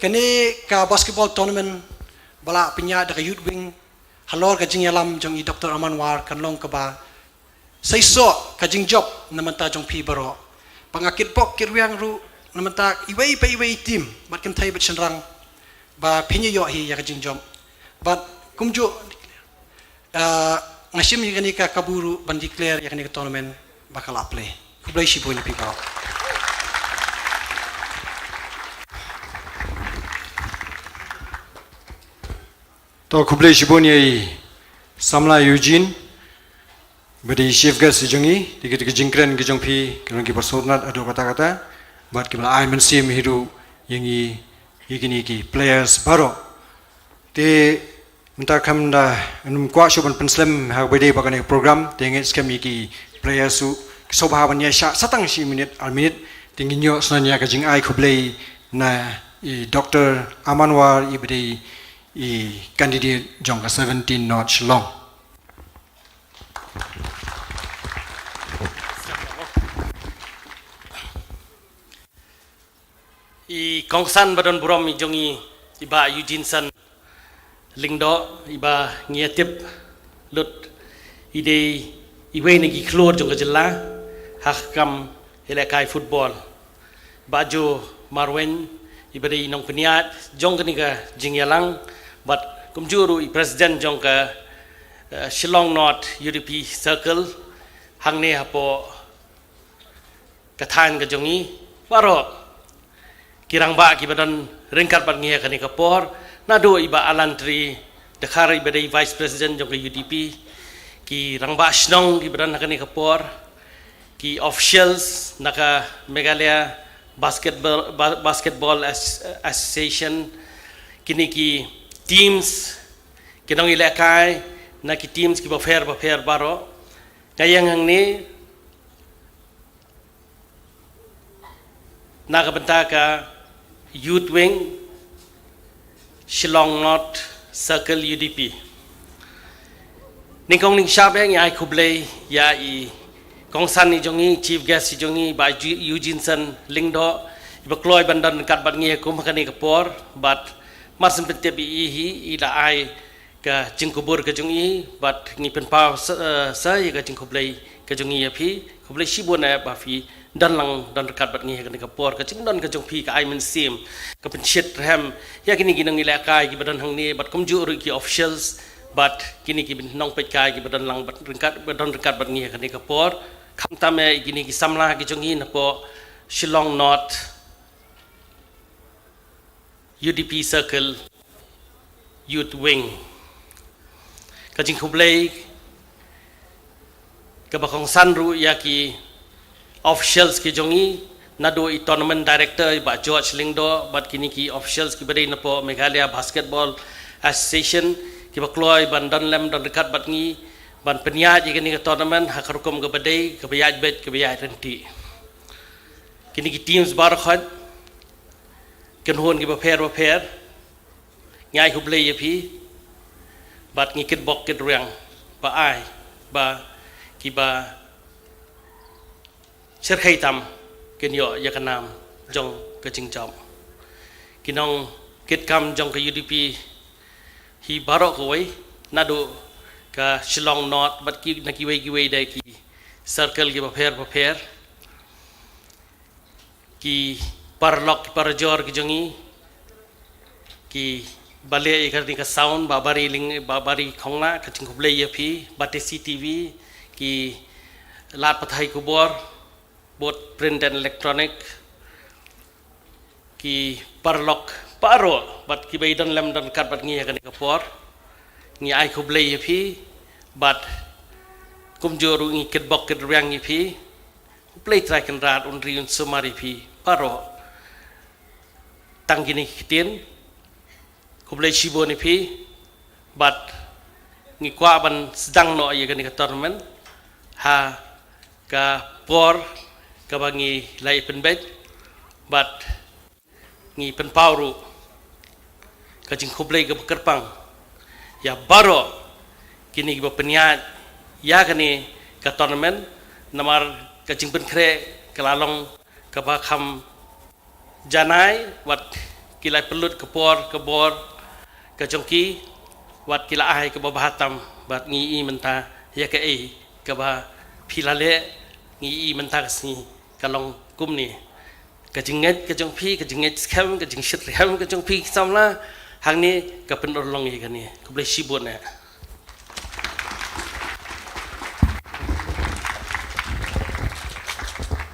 kane ka basketball tournament ba la pynïaid da ka Youth Wing halor ka jingïalam jong i Doctor Aman War kan long kaba seisoh ka jingjop na bynta jong phi baroh. Ba nga kitbok kitrwiang ruh na bynta iwei pa iwei i team, bad kynthei bad shynrang, ba phin ïoh hi ïa ka jingjop. Bad kumjuh, ah, nga shim ïa kane ka kabu ruh ban declare ïa kane ka tournament ba ka la play. Khublei shibun ïa phi baroh. To khublei shibun ïa i samla Eugene, ba dei i chief guest jong ngi, dei ki, dei ki jingkren ki jong phi, ki long kiba sngewtynnat haduh katta katta, bad kiba la ai mynsiem hi ruh ïa ngi ïa kine ki players baroh. Te mynta kam da ngam kwah shuh ban pynslem ha kaba ïadei bad kane ka program, te ngeit skhem ïa ki players ruh ki sngewbha ban ïaishah sa tang shi minit ar minit. Te ngin ïoh sngewbha ïa ka jingai khublei na i Doctor Aman War, i ba dei i candidate jong ka seventeen North Shillong. I kongsan ba don burom i jong i, i Bah Eugeneson Lyngdoh, i ba ngi ïa tip lut i dei iwei na ki khlur jong ka jylla ha ka kam ïalehkai football. Bah Joe Marwein, i ba dei i nongpynïaid jong kane ka jingïalang, bad kumjuh ruh i president jong ka, eh, Shillong North U D P Circle, hangne hapoh ka thaiñ ka jong i, baroh ki rangbah ki ba don ryngkat bad ngi ha kane ka por, naduh i Bah Alan Tri Dkhar, i ba dei vice president jong ka U D P, ki rangbah shnong ki ba don ha kane ka por, ki officials na ka Meghalaya Basketball, Ba-, Basketball As-, Association, kine ki teams, ki nongïalehkai na ki teams ki bapher bapher baroh. Nga ïeng hangne na ka bynta ka Youth Wing, Shillong North Circle U D P. Nyngkong nyngshap eh ngi ai khublei ïa i kongsan i jong i, chief guest i jong i, Bah Ju-, Eugeneson Lyngdoh, i ba kloi ban don ryngkat bad ngi ha kum ha kane ka por, bad mar syn pyntip i hi i la ai ka jingkubur ka jong i, bad ngi pynpaw sa, eh, sa ïa ka jingkhublei ka jong i ïa phi. Khublei shibun eh ba phi don lang don ryngkat bad ngi ha kane ka por. Ka jingdon ka jong phi ka ai mynsiem, ka pynshit rhem ïa kine ki nongïalehkai ki ba don hangne, bad kumjuh ruh ki officials, bad kine ki nongpeitkai ki ba don lang bad ryngkat, ba don ryngkat bad ngi ha kane ka por. Khamtam eh kine ki samla ki jong i napoh Shillong North U D P Circle Youth Wing. Ka jingkhublei ka ba kongsan ruh ïa ki officials ki jong i, naduh i tournament director, i Bah George Lyngdoh, bad kine ki officials ki ba dei napoh Meghalaya Basketball Association, ki ba kloi ban don lem don ryngkat bad ngi ban pynïaid ïa kane ka tournament ha ka rukom ka ba dei, ka ba ïaid beit, ka ba ïaid ryntih. Kine ki teams baroh, kynhun ki bapher bapher, ngi ai khublei ïa phi, bad ngi kitbok kitrwiang ba ai ba ki ba shyrkhei tam kin ïoh ïa ka nam jong ka jingjop. Ki nongkitkam jong ka U D P hi baroh kawei, naduh ka Shillong North bad ki, na kiwei kiwei de ki circle ki bapher bapher, ki paralok ki parajor ki jong i, ki ba leh ïa kane ka sound, Bah Bari Lyng-, Bah Bari Khongla, ka jingkhublei ïa phi, Batesi T V, ki lad pathai khubor, Board Print and Electronic, ki paralok baroh, bad ki ba i don lem don ryngkat bad ngi ha kane ka por. Ngi ai khublei ïa phi, bad kumjuh ruh ngi kitbok kitrwiang ïa phi. Khublei Trai Kynrad un ri un sumar ïa phi baroh. Tang kine ki ktien, khublei shibun ïa phi, bad ngi kwah ban sdang noh ïa kane ka tournament ha ka por ka ba ngi la ïa pynbeit, bad ngi pynpaw ruh ka jingkhublei ka ba kyrpang ïa baroh kine ki ba pynïaid ïa kane ka tournament, namar ka jingpynkhreh ka la long ka ba kham janai, wat ki la pynlut ka por ka bor ka jong ki, wat ki la ai ka ba bha tam, bad ngi i mynta ïa kaei ka ba phi la leh, ngi i mynta ka sngi ka long kumne. Ka jingngeit ka jong phi, ka jingngeit skhem, ka jingshit rhem ka jong phi ki samla hangne ka pynurlong ïa kane. Khublei shibun eh.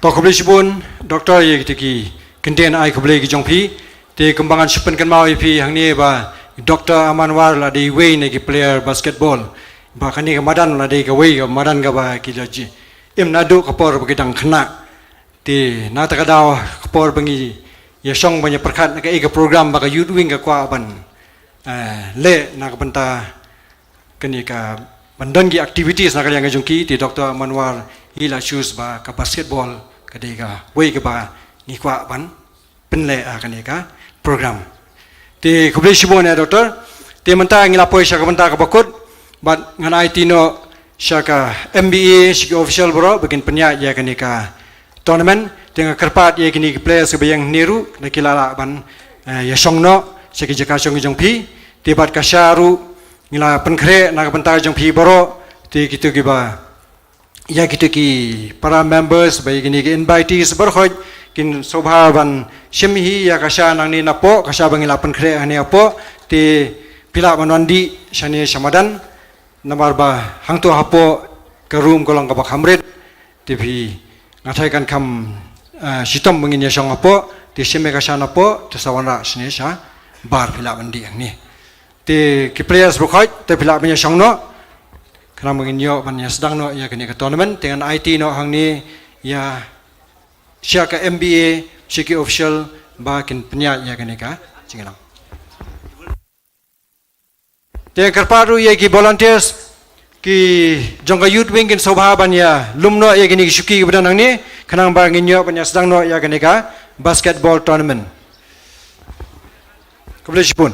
To khublei shibun Doctor ïa kita ki kyntien ai khublei ki jong phi. Te kumba ngan shu pynkynmaw ïa phi hangne ba Doctor Aman War la dei iwei na ki player basketball. Ba kane ka madan la dei kawei ka madan ka ba ki la ji im naduh ka por ba ki dang khynnah. Te na kata ka daw ka por ba ngi ïa shong ban ïa pyrkhat na ka, ïa ka program ba ka youth wing ka kwah ban, eh, leh na ka bynta kane ka ban don ki activities na ka liang ka jong ki, te Doctor Manwar hi la choose ba ka basketball ka dei kawei kaba ngi kwah ban pynleh ha kane ka program. Te khublei shibun ïa Doctor. Te mynta ngi la poi sha ka bynta kaba kut bad ngan aiti noh sha ka M B A, sha ki official baroh ba kin pynïaid ïa kane ka tournament. Te nga kyrpad ïa kine ki players kiba ïeng hangne ruh, lada ki la lah ban, eh, ïa shong noh sha ki jaka shong ki jong phi. Te bad ka sha ruh ngi la pynkhreh na ka bynta jong phi baroh. Te kito kiba, ïa kito ki para members, ba ïa kine ki invitees baroh khoit kin sngewbha ban shim hi ïa ka sha nangne napoh, ka sha ba ngi la pynkhreh hangne hapoh. Te phi lah ban wan dih shane sha madan. Namar ba hangto hapoh ka room ka long kaba kham rit. Te phi, nga tharai kan kham, eh, shitom ba ngin ïa shong hapoh. Te shim ïa ka sha napoh, te sa wanrah shane shabar, phi lah ban dih hangne. Te ki players baroh khoit te phi lah ban ïa shong noh. Khnang ba ngin ïoh ban ïa sdang noh ïa kane ka tournament, te ngan aiti noh hangne ïa sha ka M B A, sha ki official ba kin pynïaid ïa kane ka jingïalang. Te kyrpad ruh ïa ki volunteers ki jong ka youth wing kin sngewbha ban ïa lum noh ïa kine ki shuki kiba don hangne, khnang ba ngin ïoh ban ïa sdang noh ïa kane ka basketball tournament. Khublei shibun.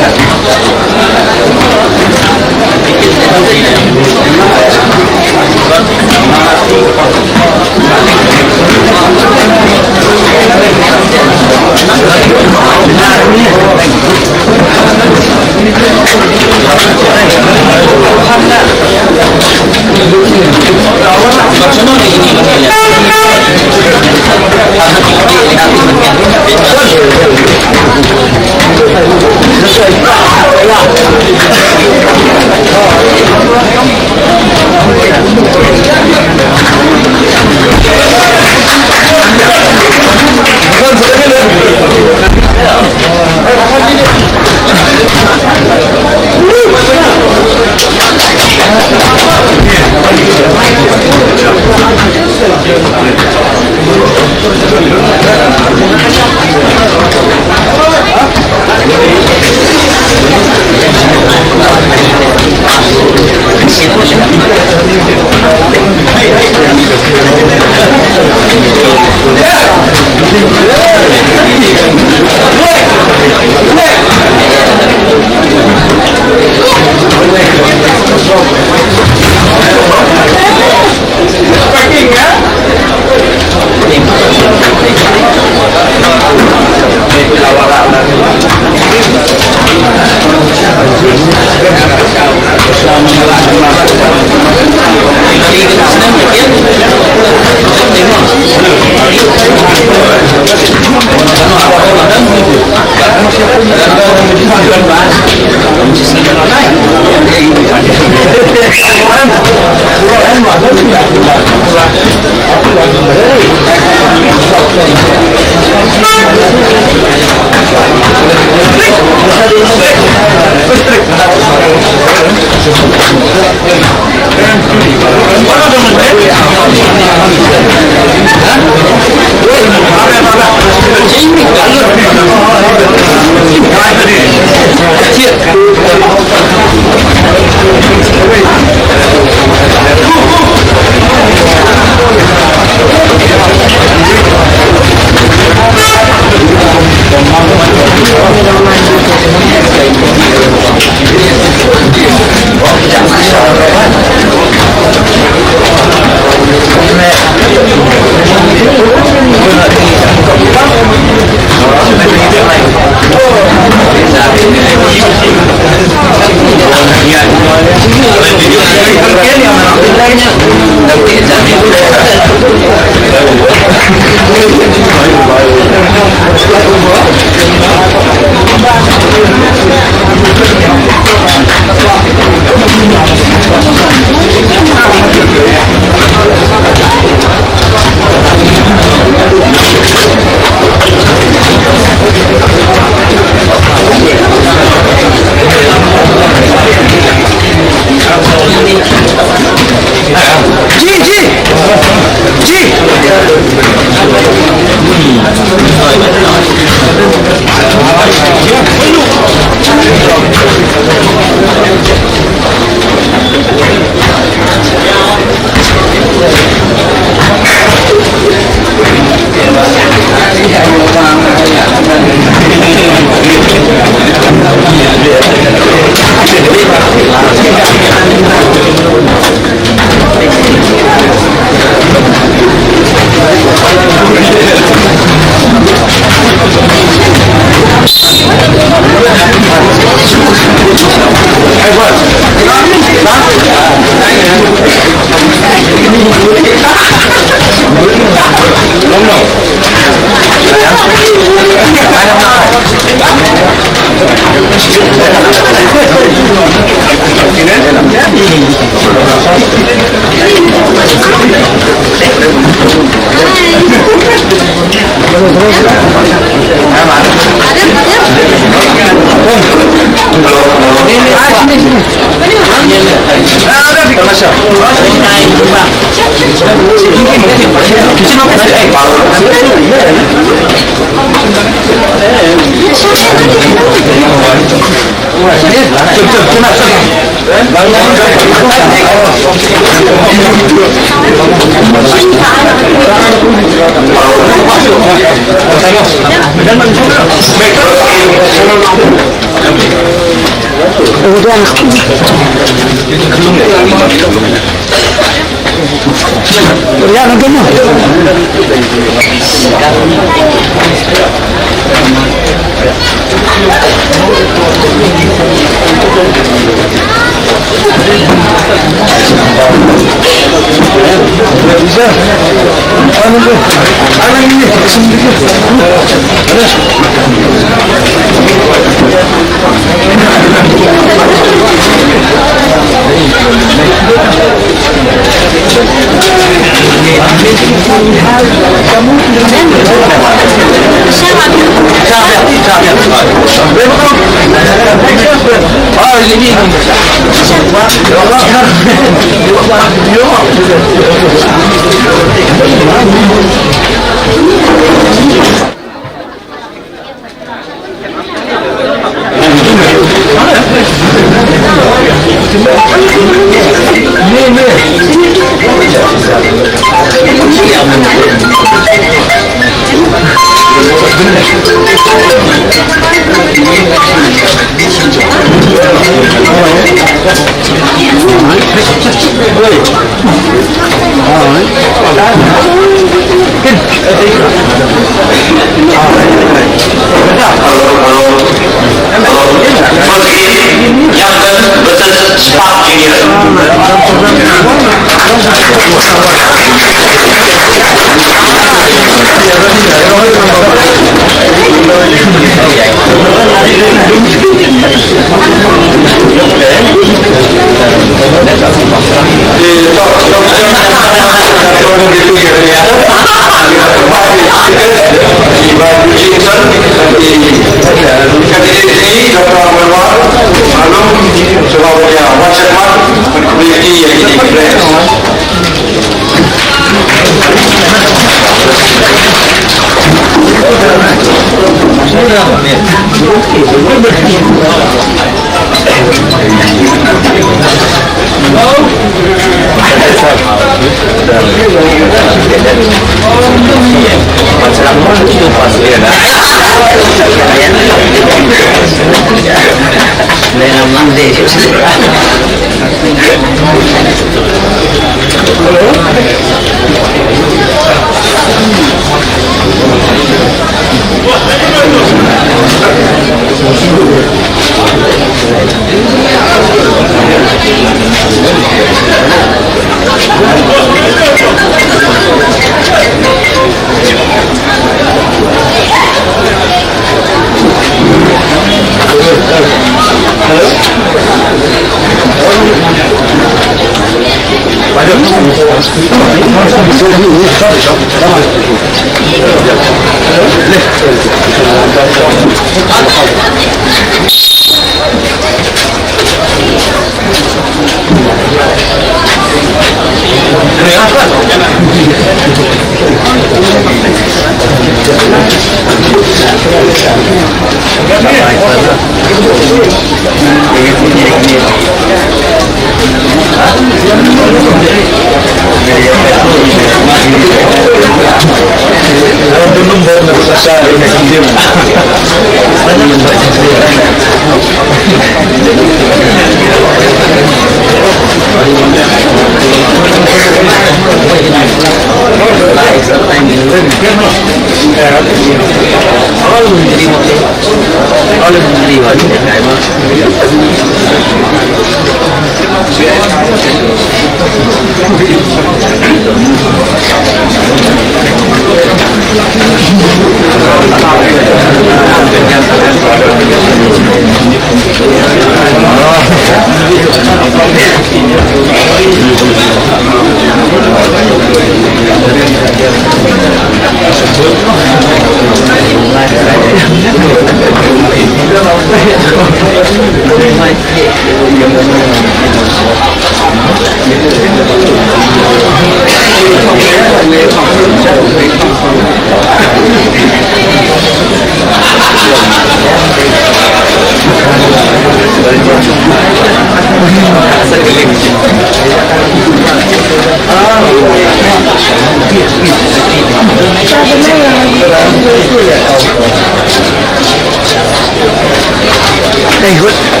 Hey, what?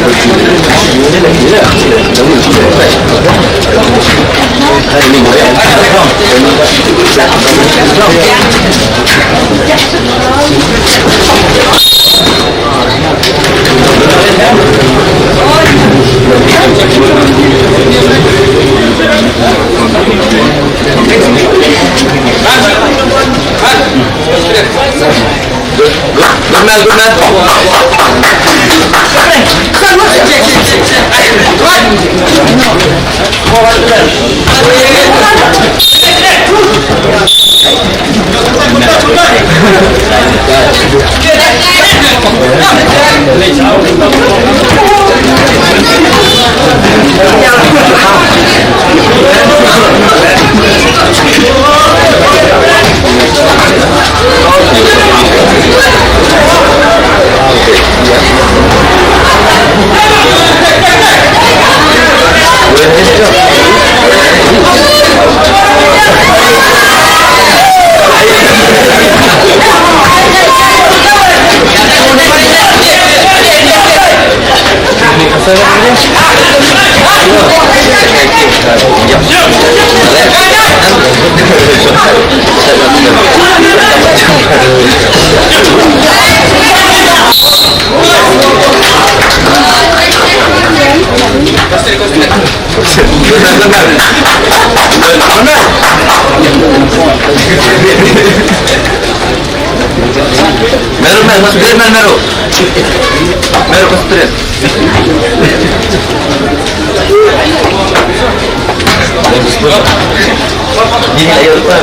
Good man, good man. Meru, meru, masuk dulu, meru, meru. Meru, masuk dulu. Ini ayo, Pak.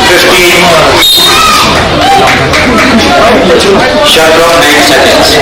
Fifteen. Shot clock, nine seconds.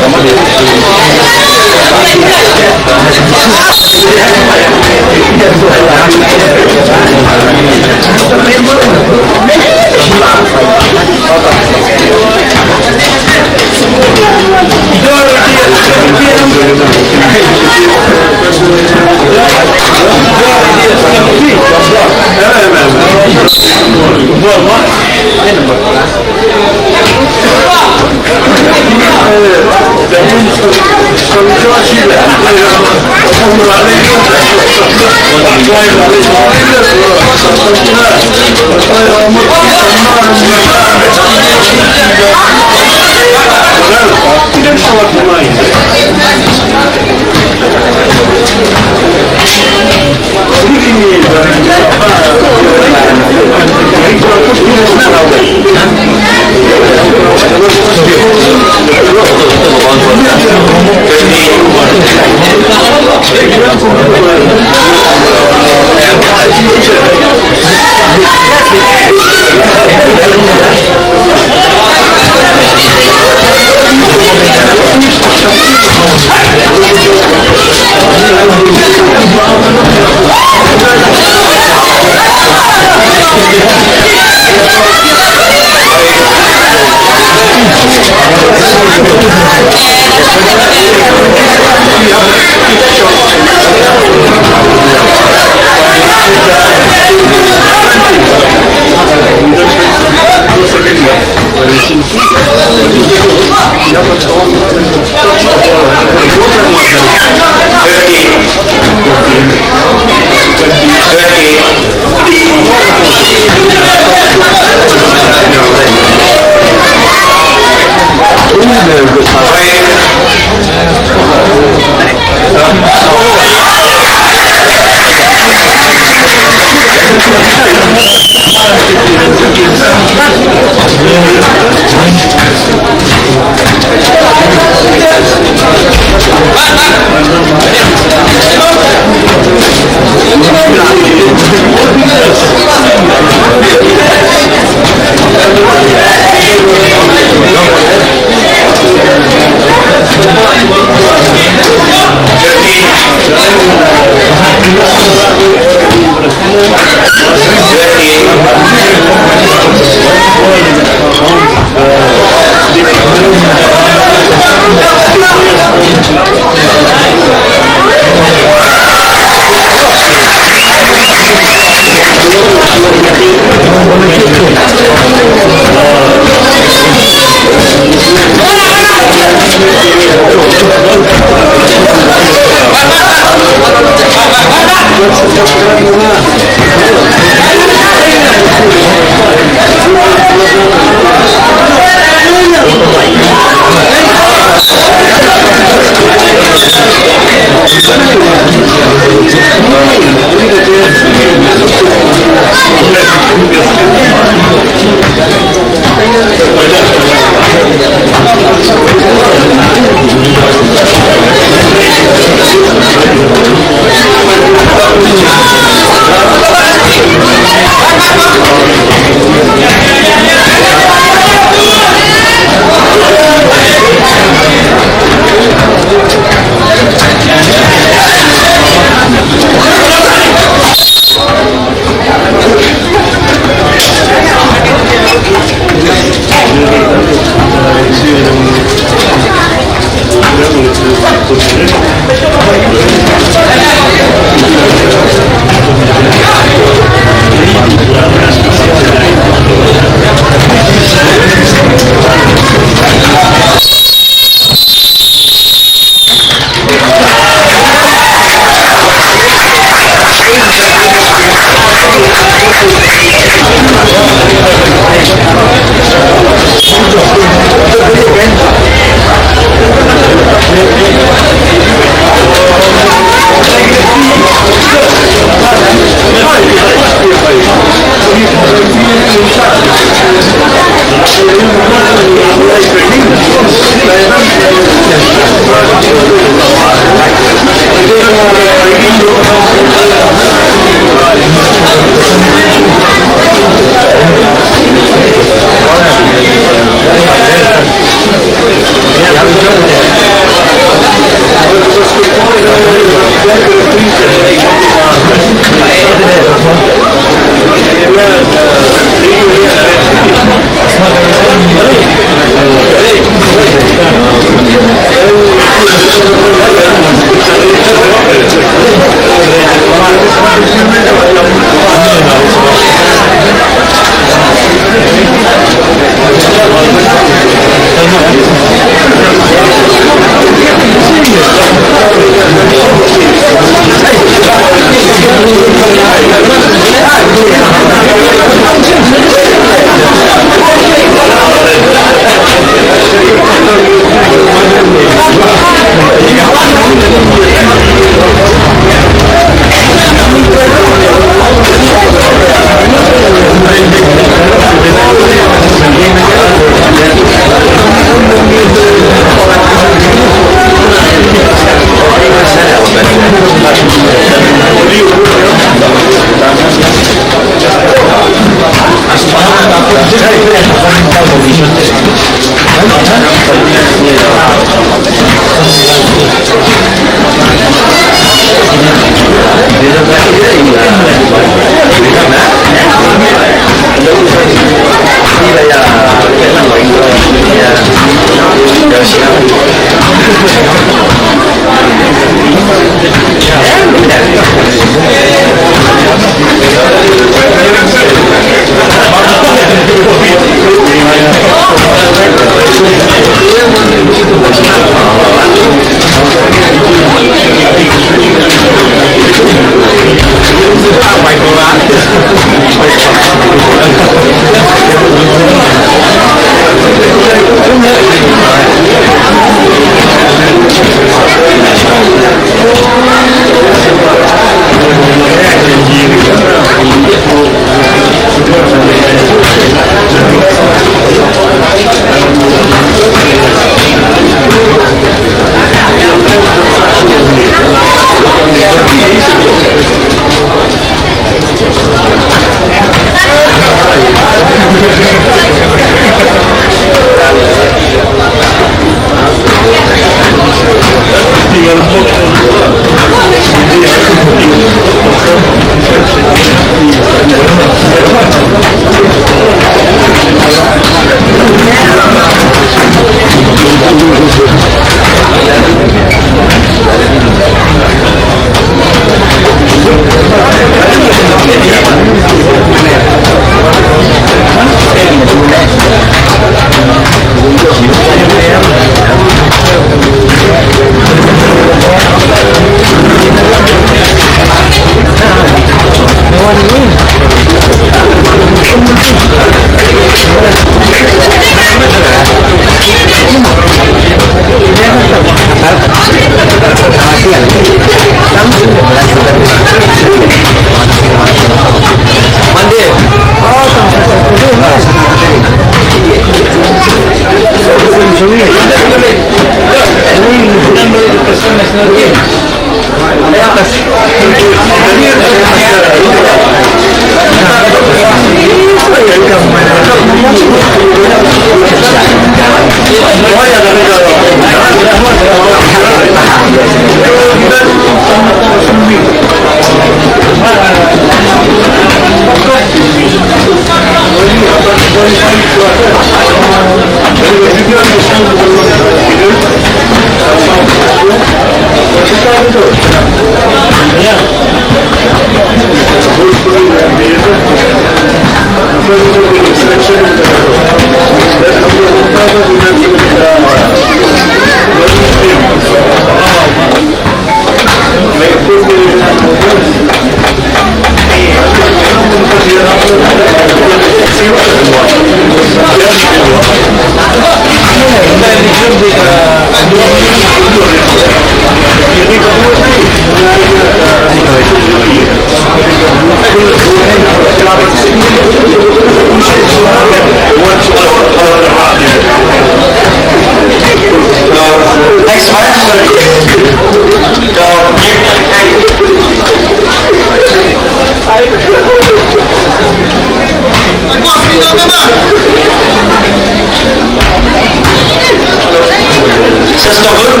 Sister Hood,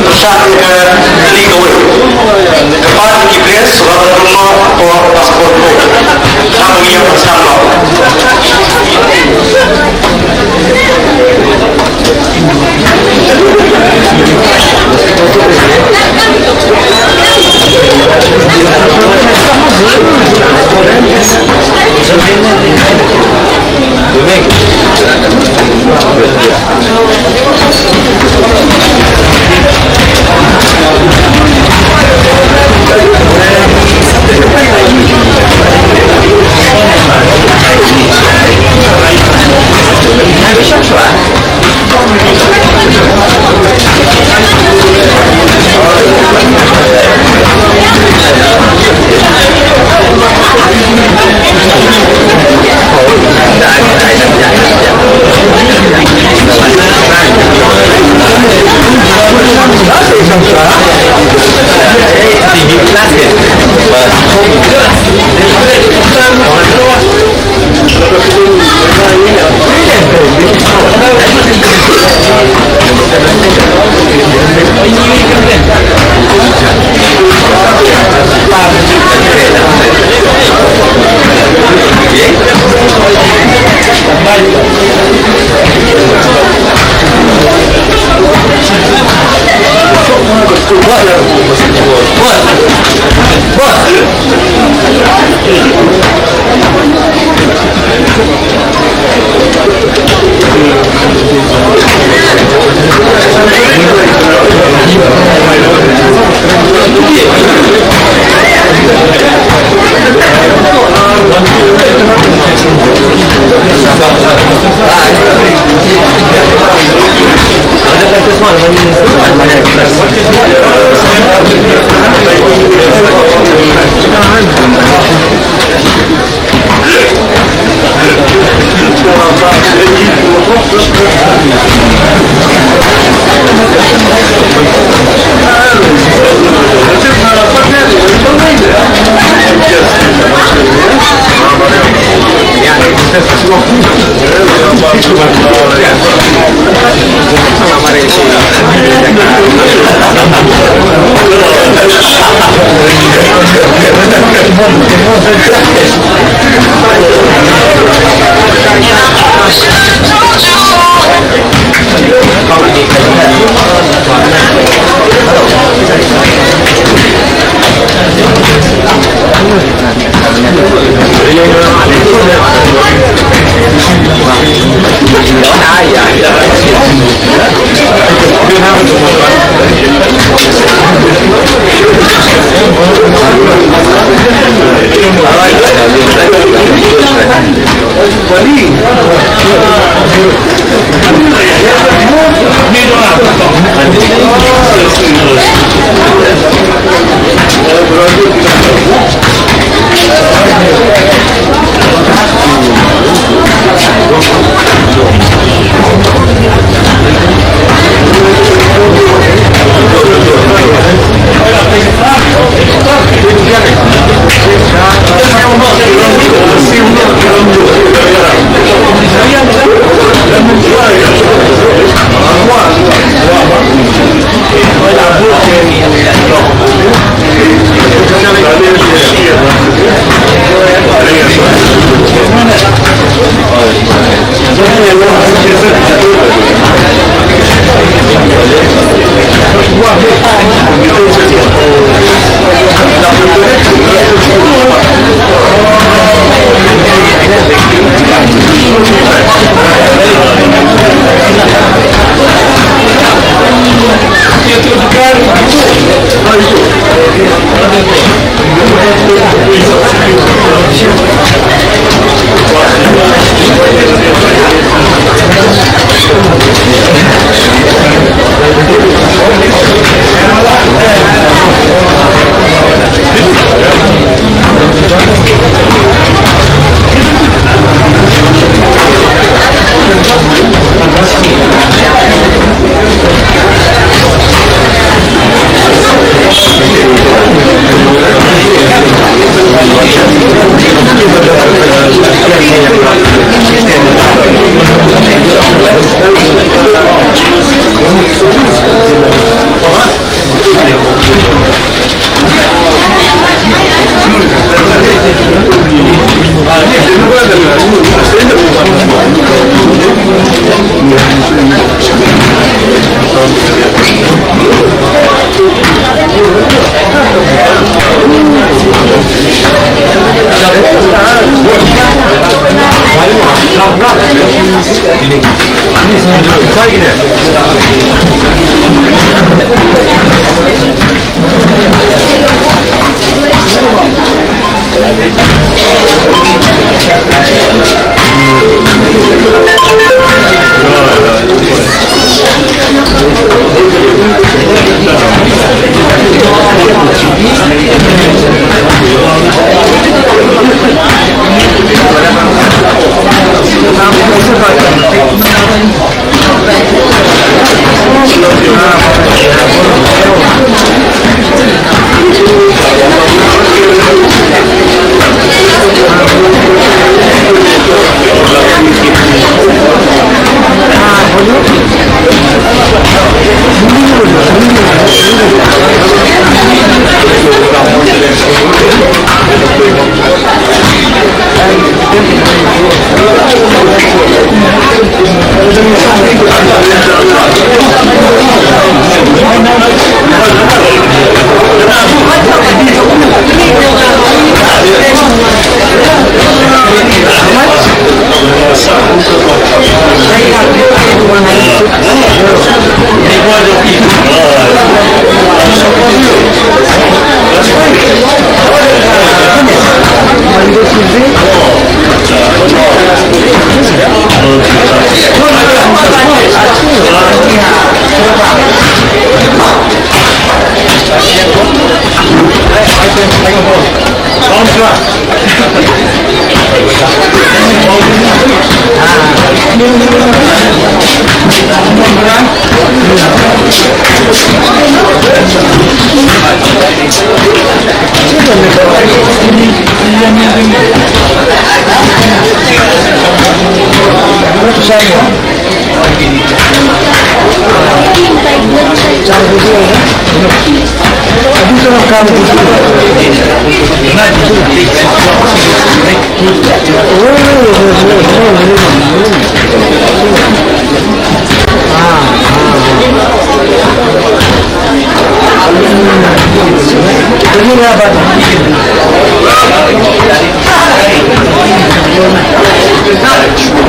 pyrshah ïa ka kali kawei. Ka pat ki ples, ba ka kumno ko passport ko. Ka ba ngi ïa pyrshah ko.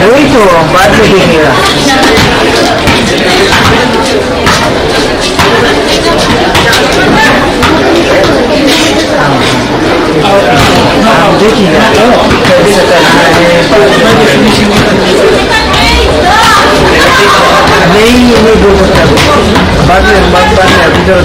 वही तो बाद में देखेगा। आप देखिए ना, तो कैसे करना है। नहीं, ये नहीं बोल सकता। बाद में, बाद, बाद में, अभी तो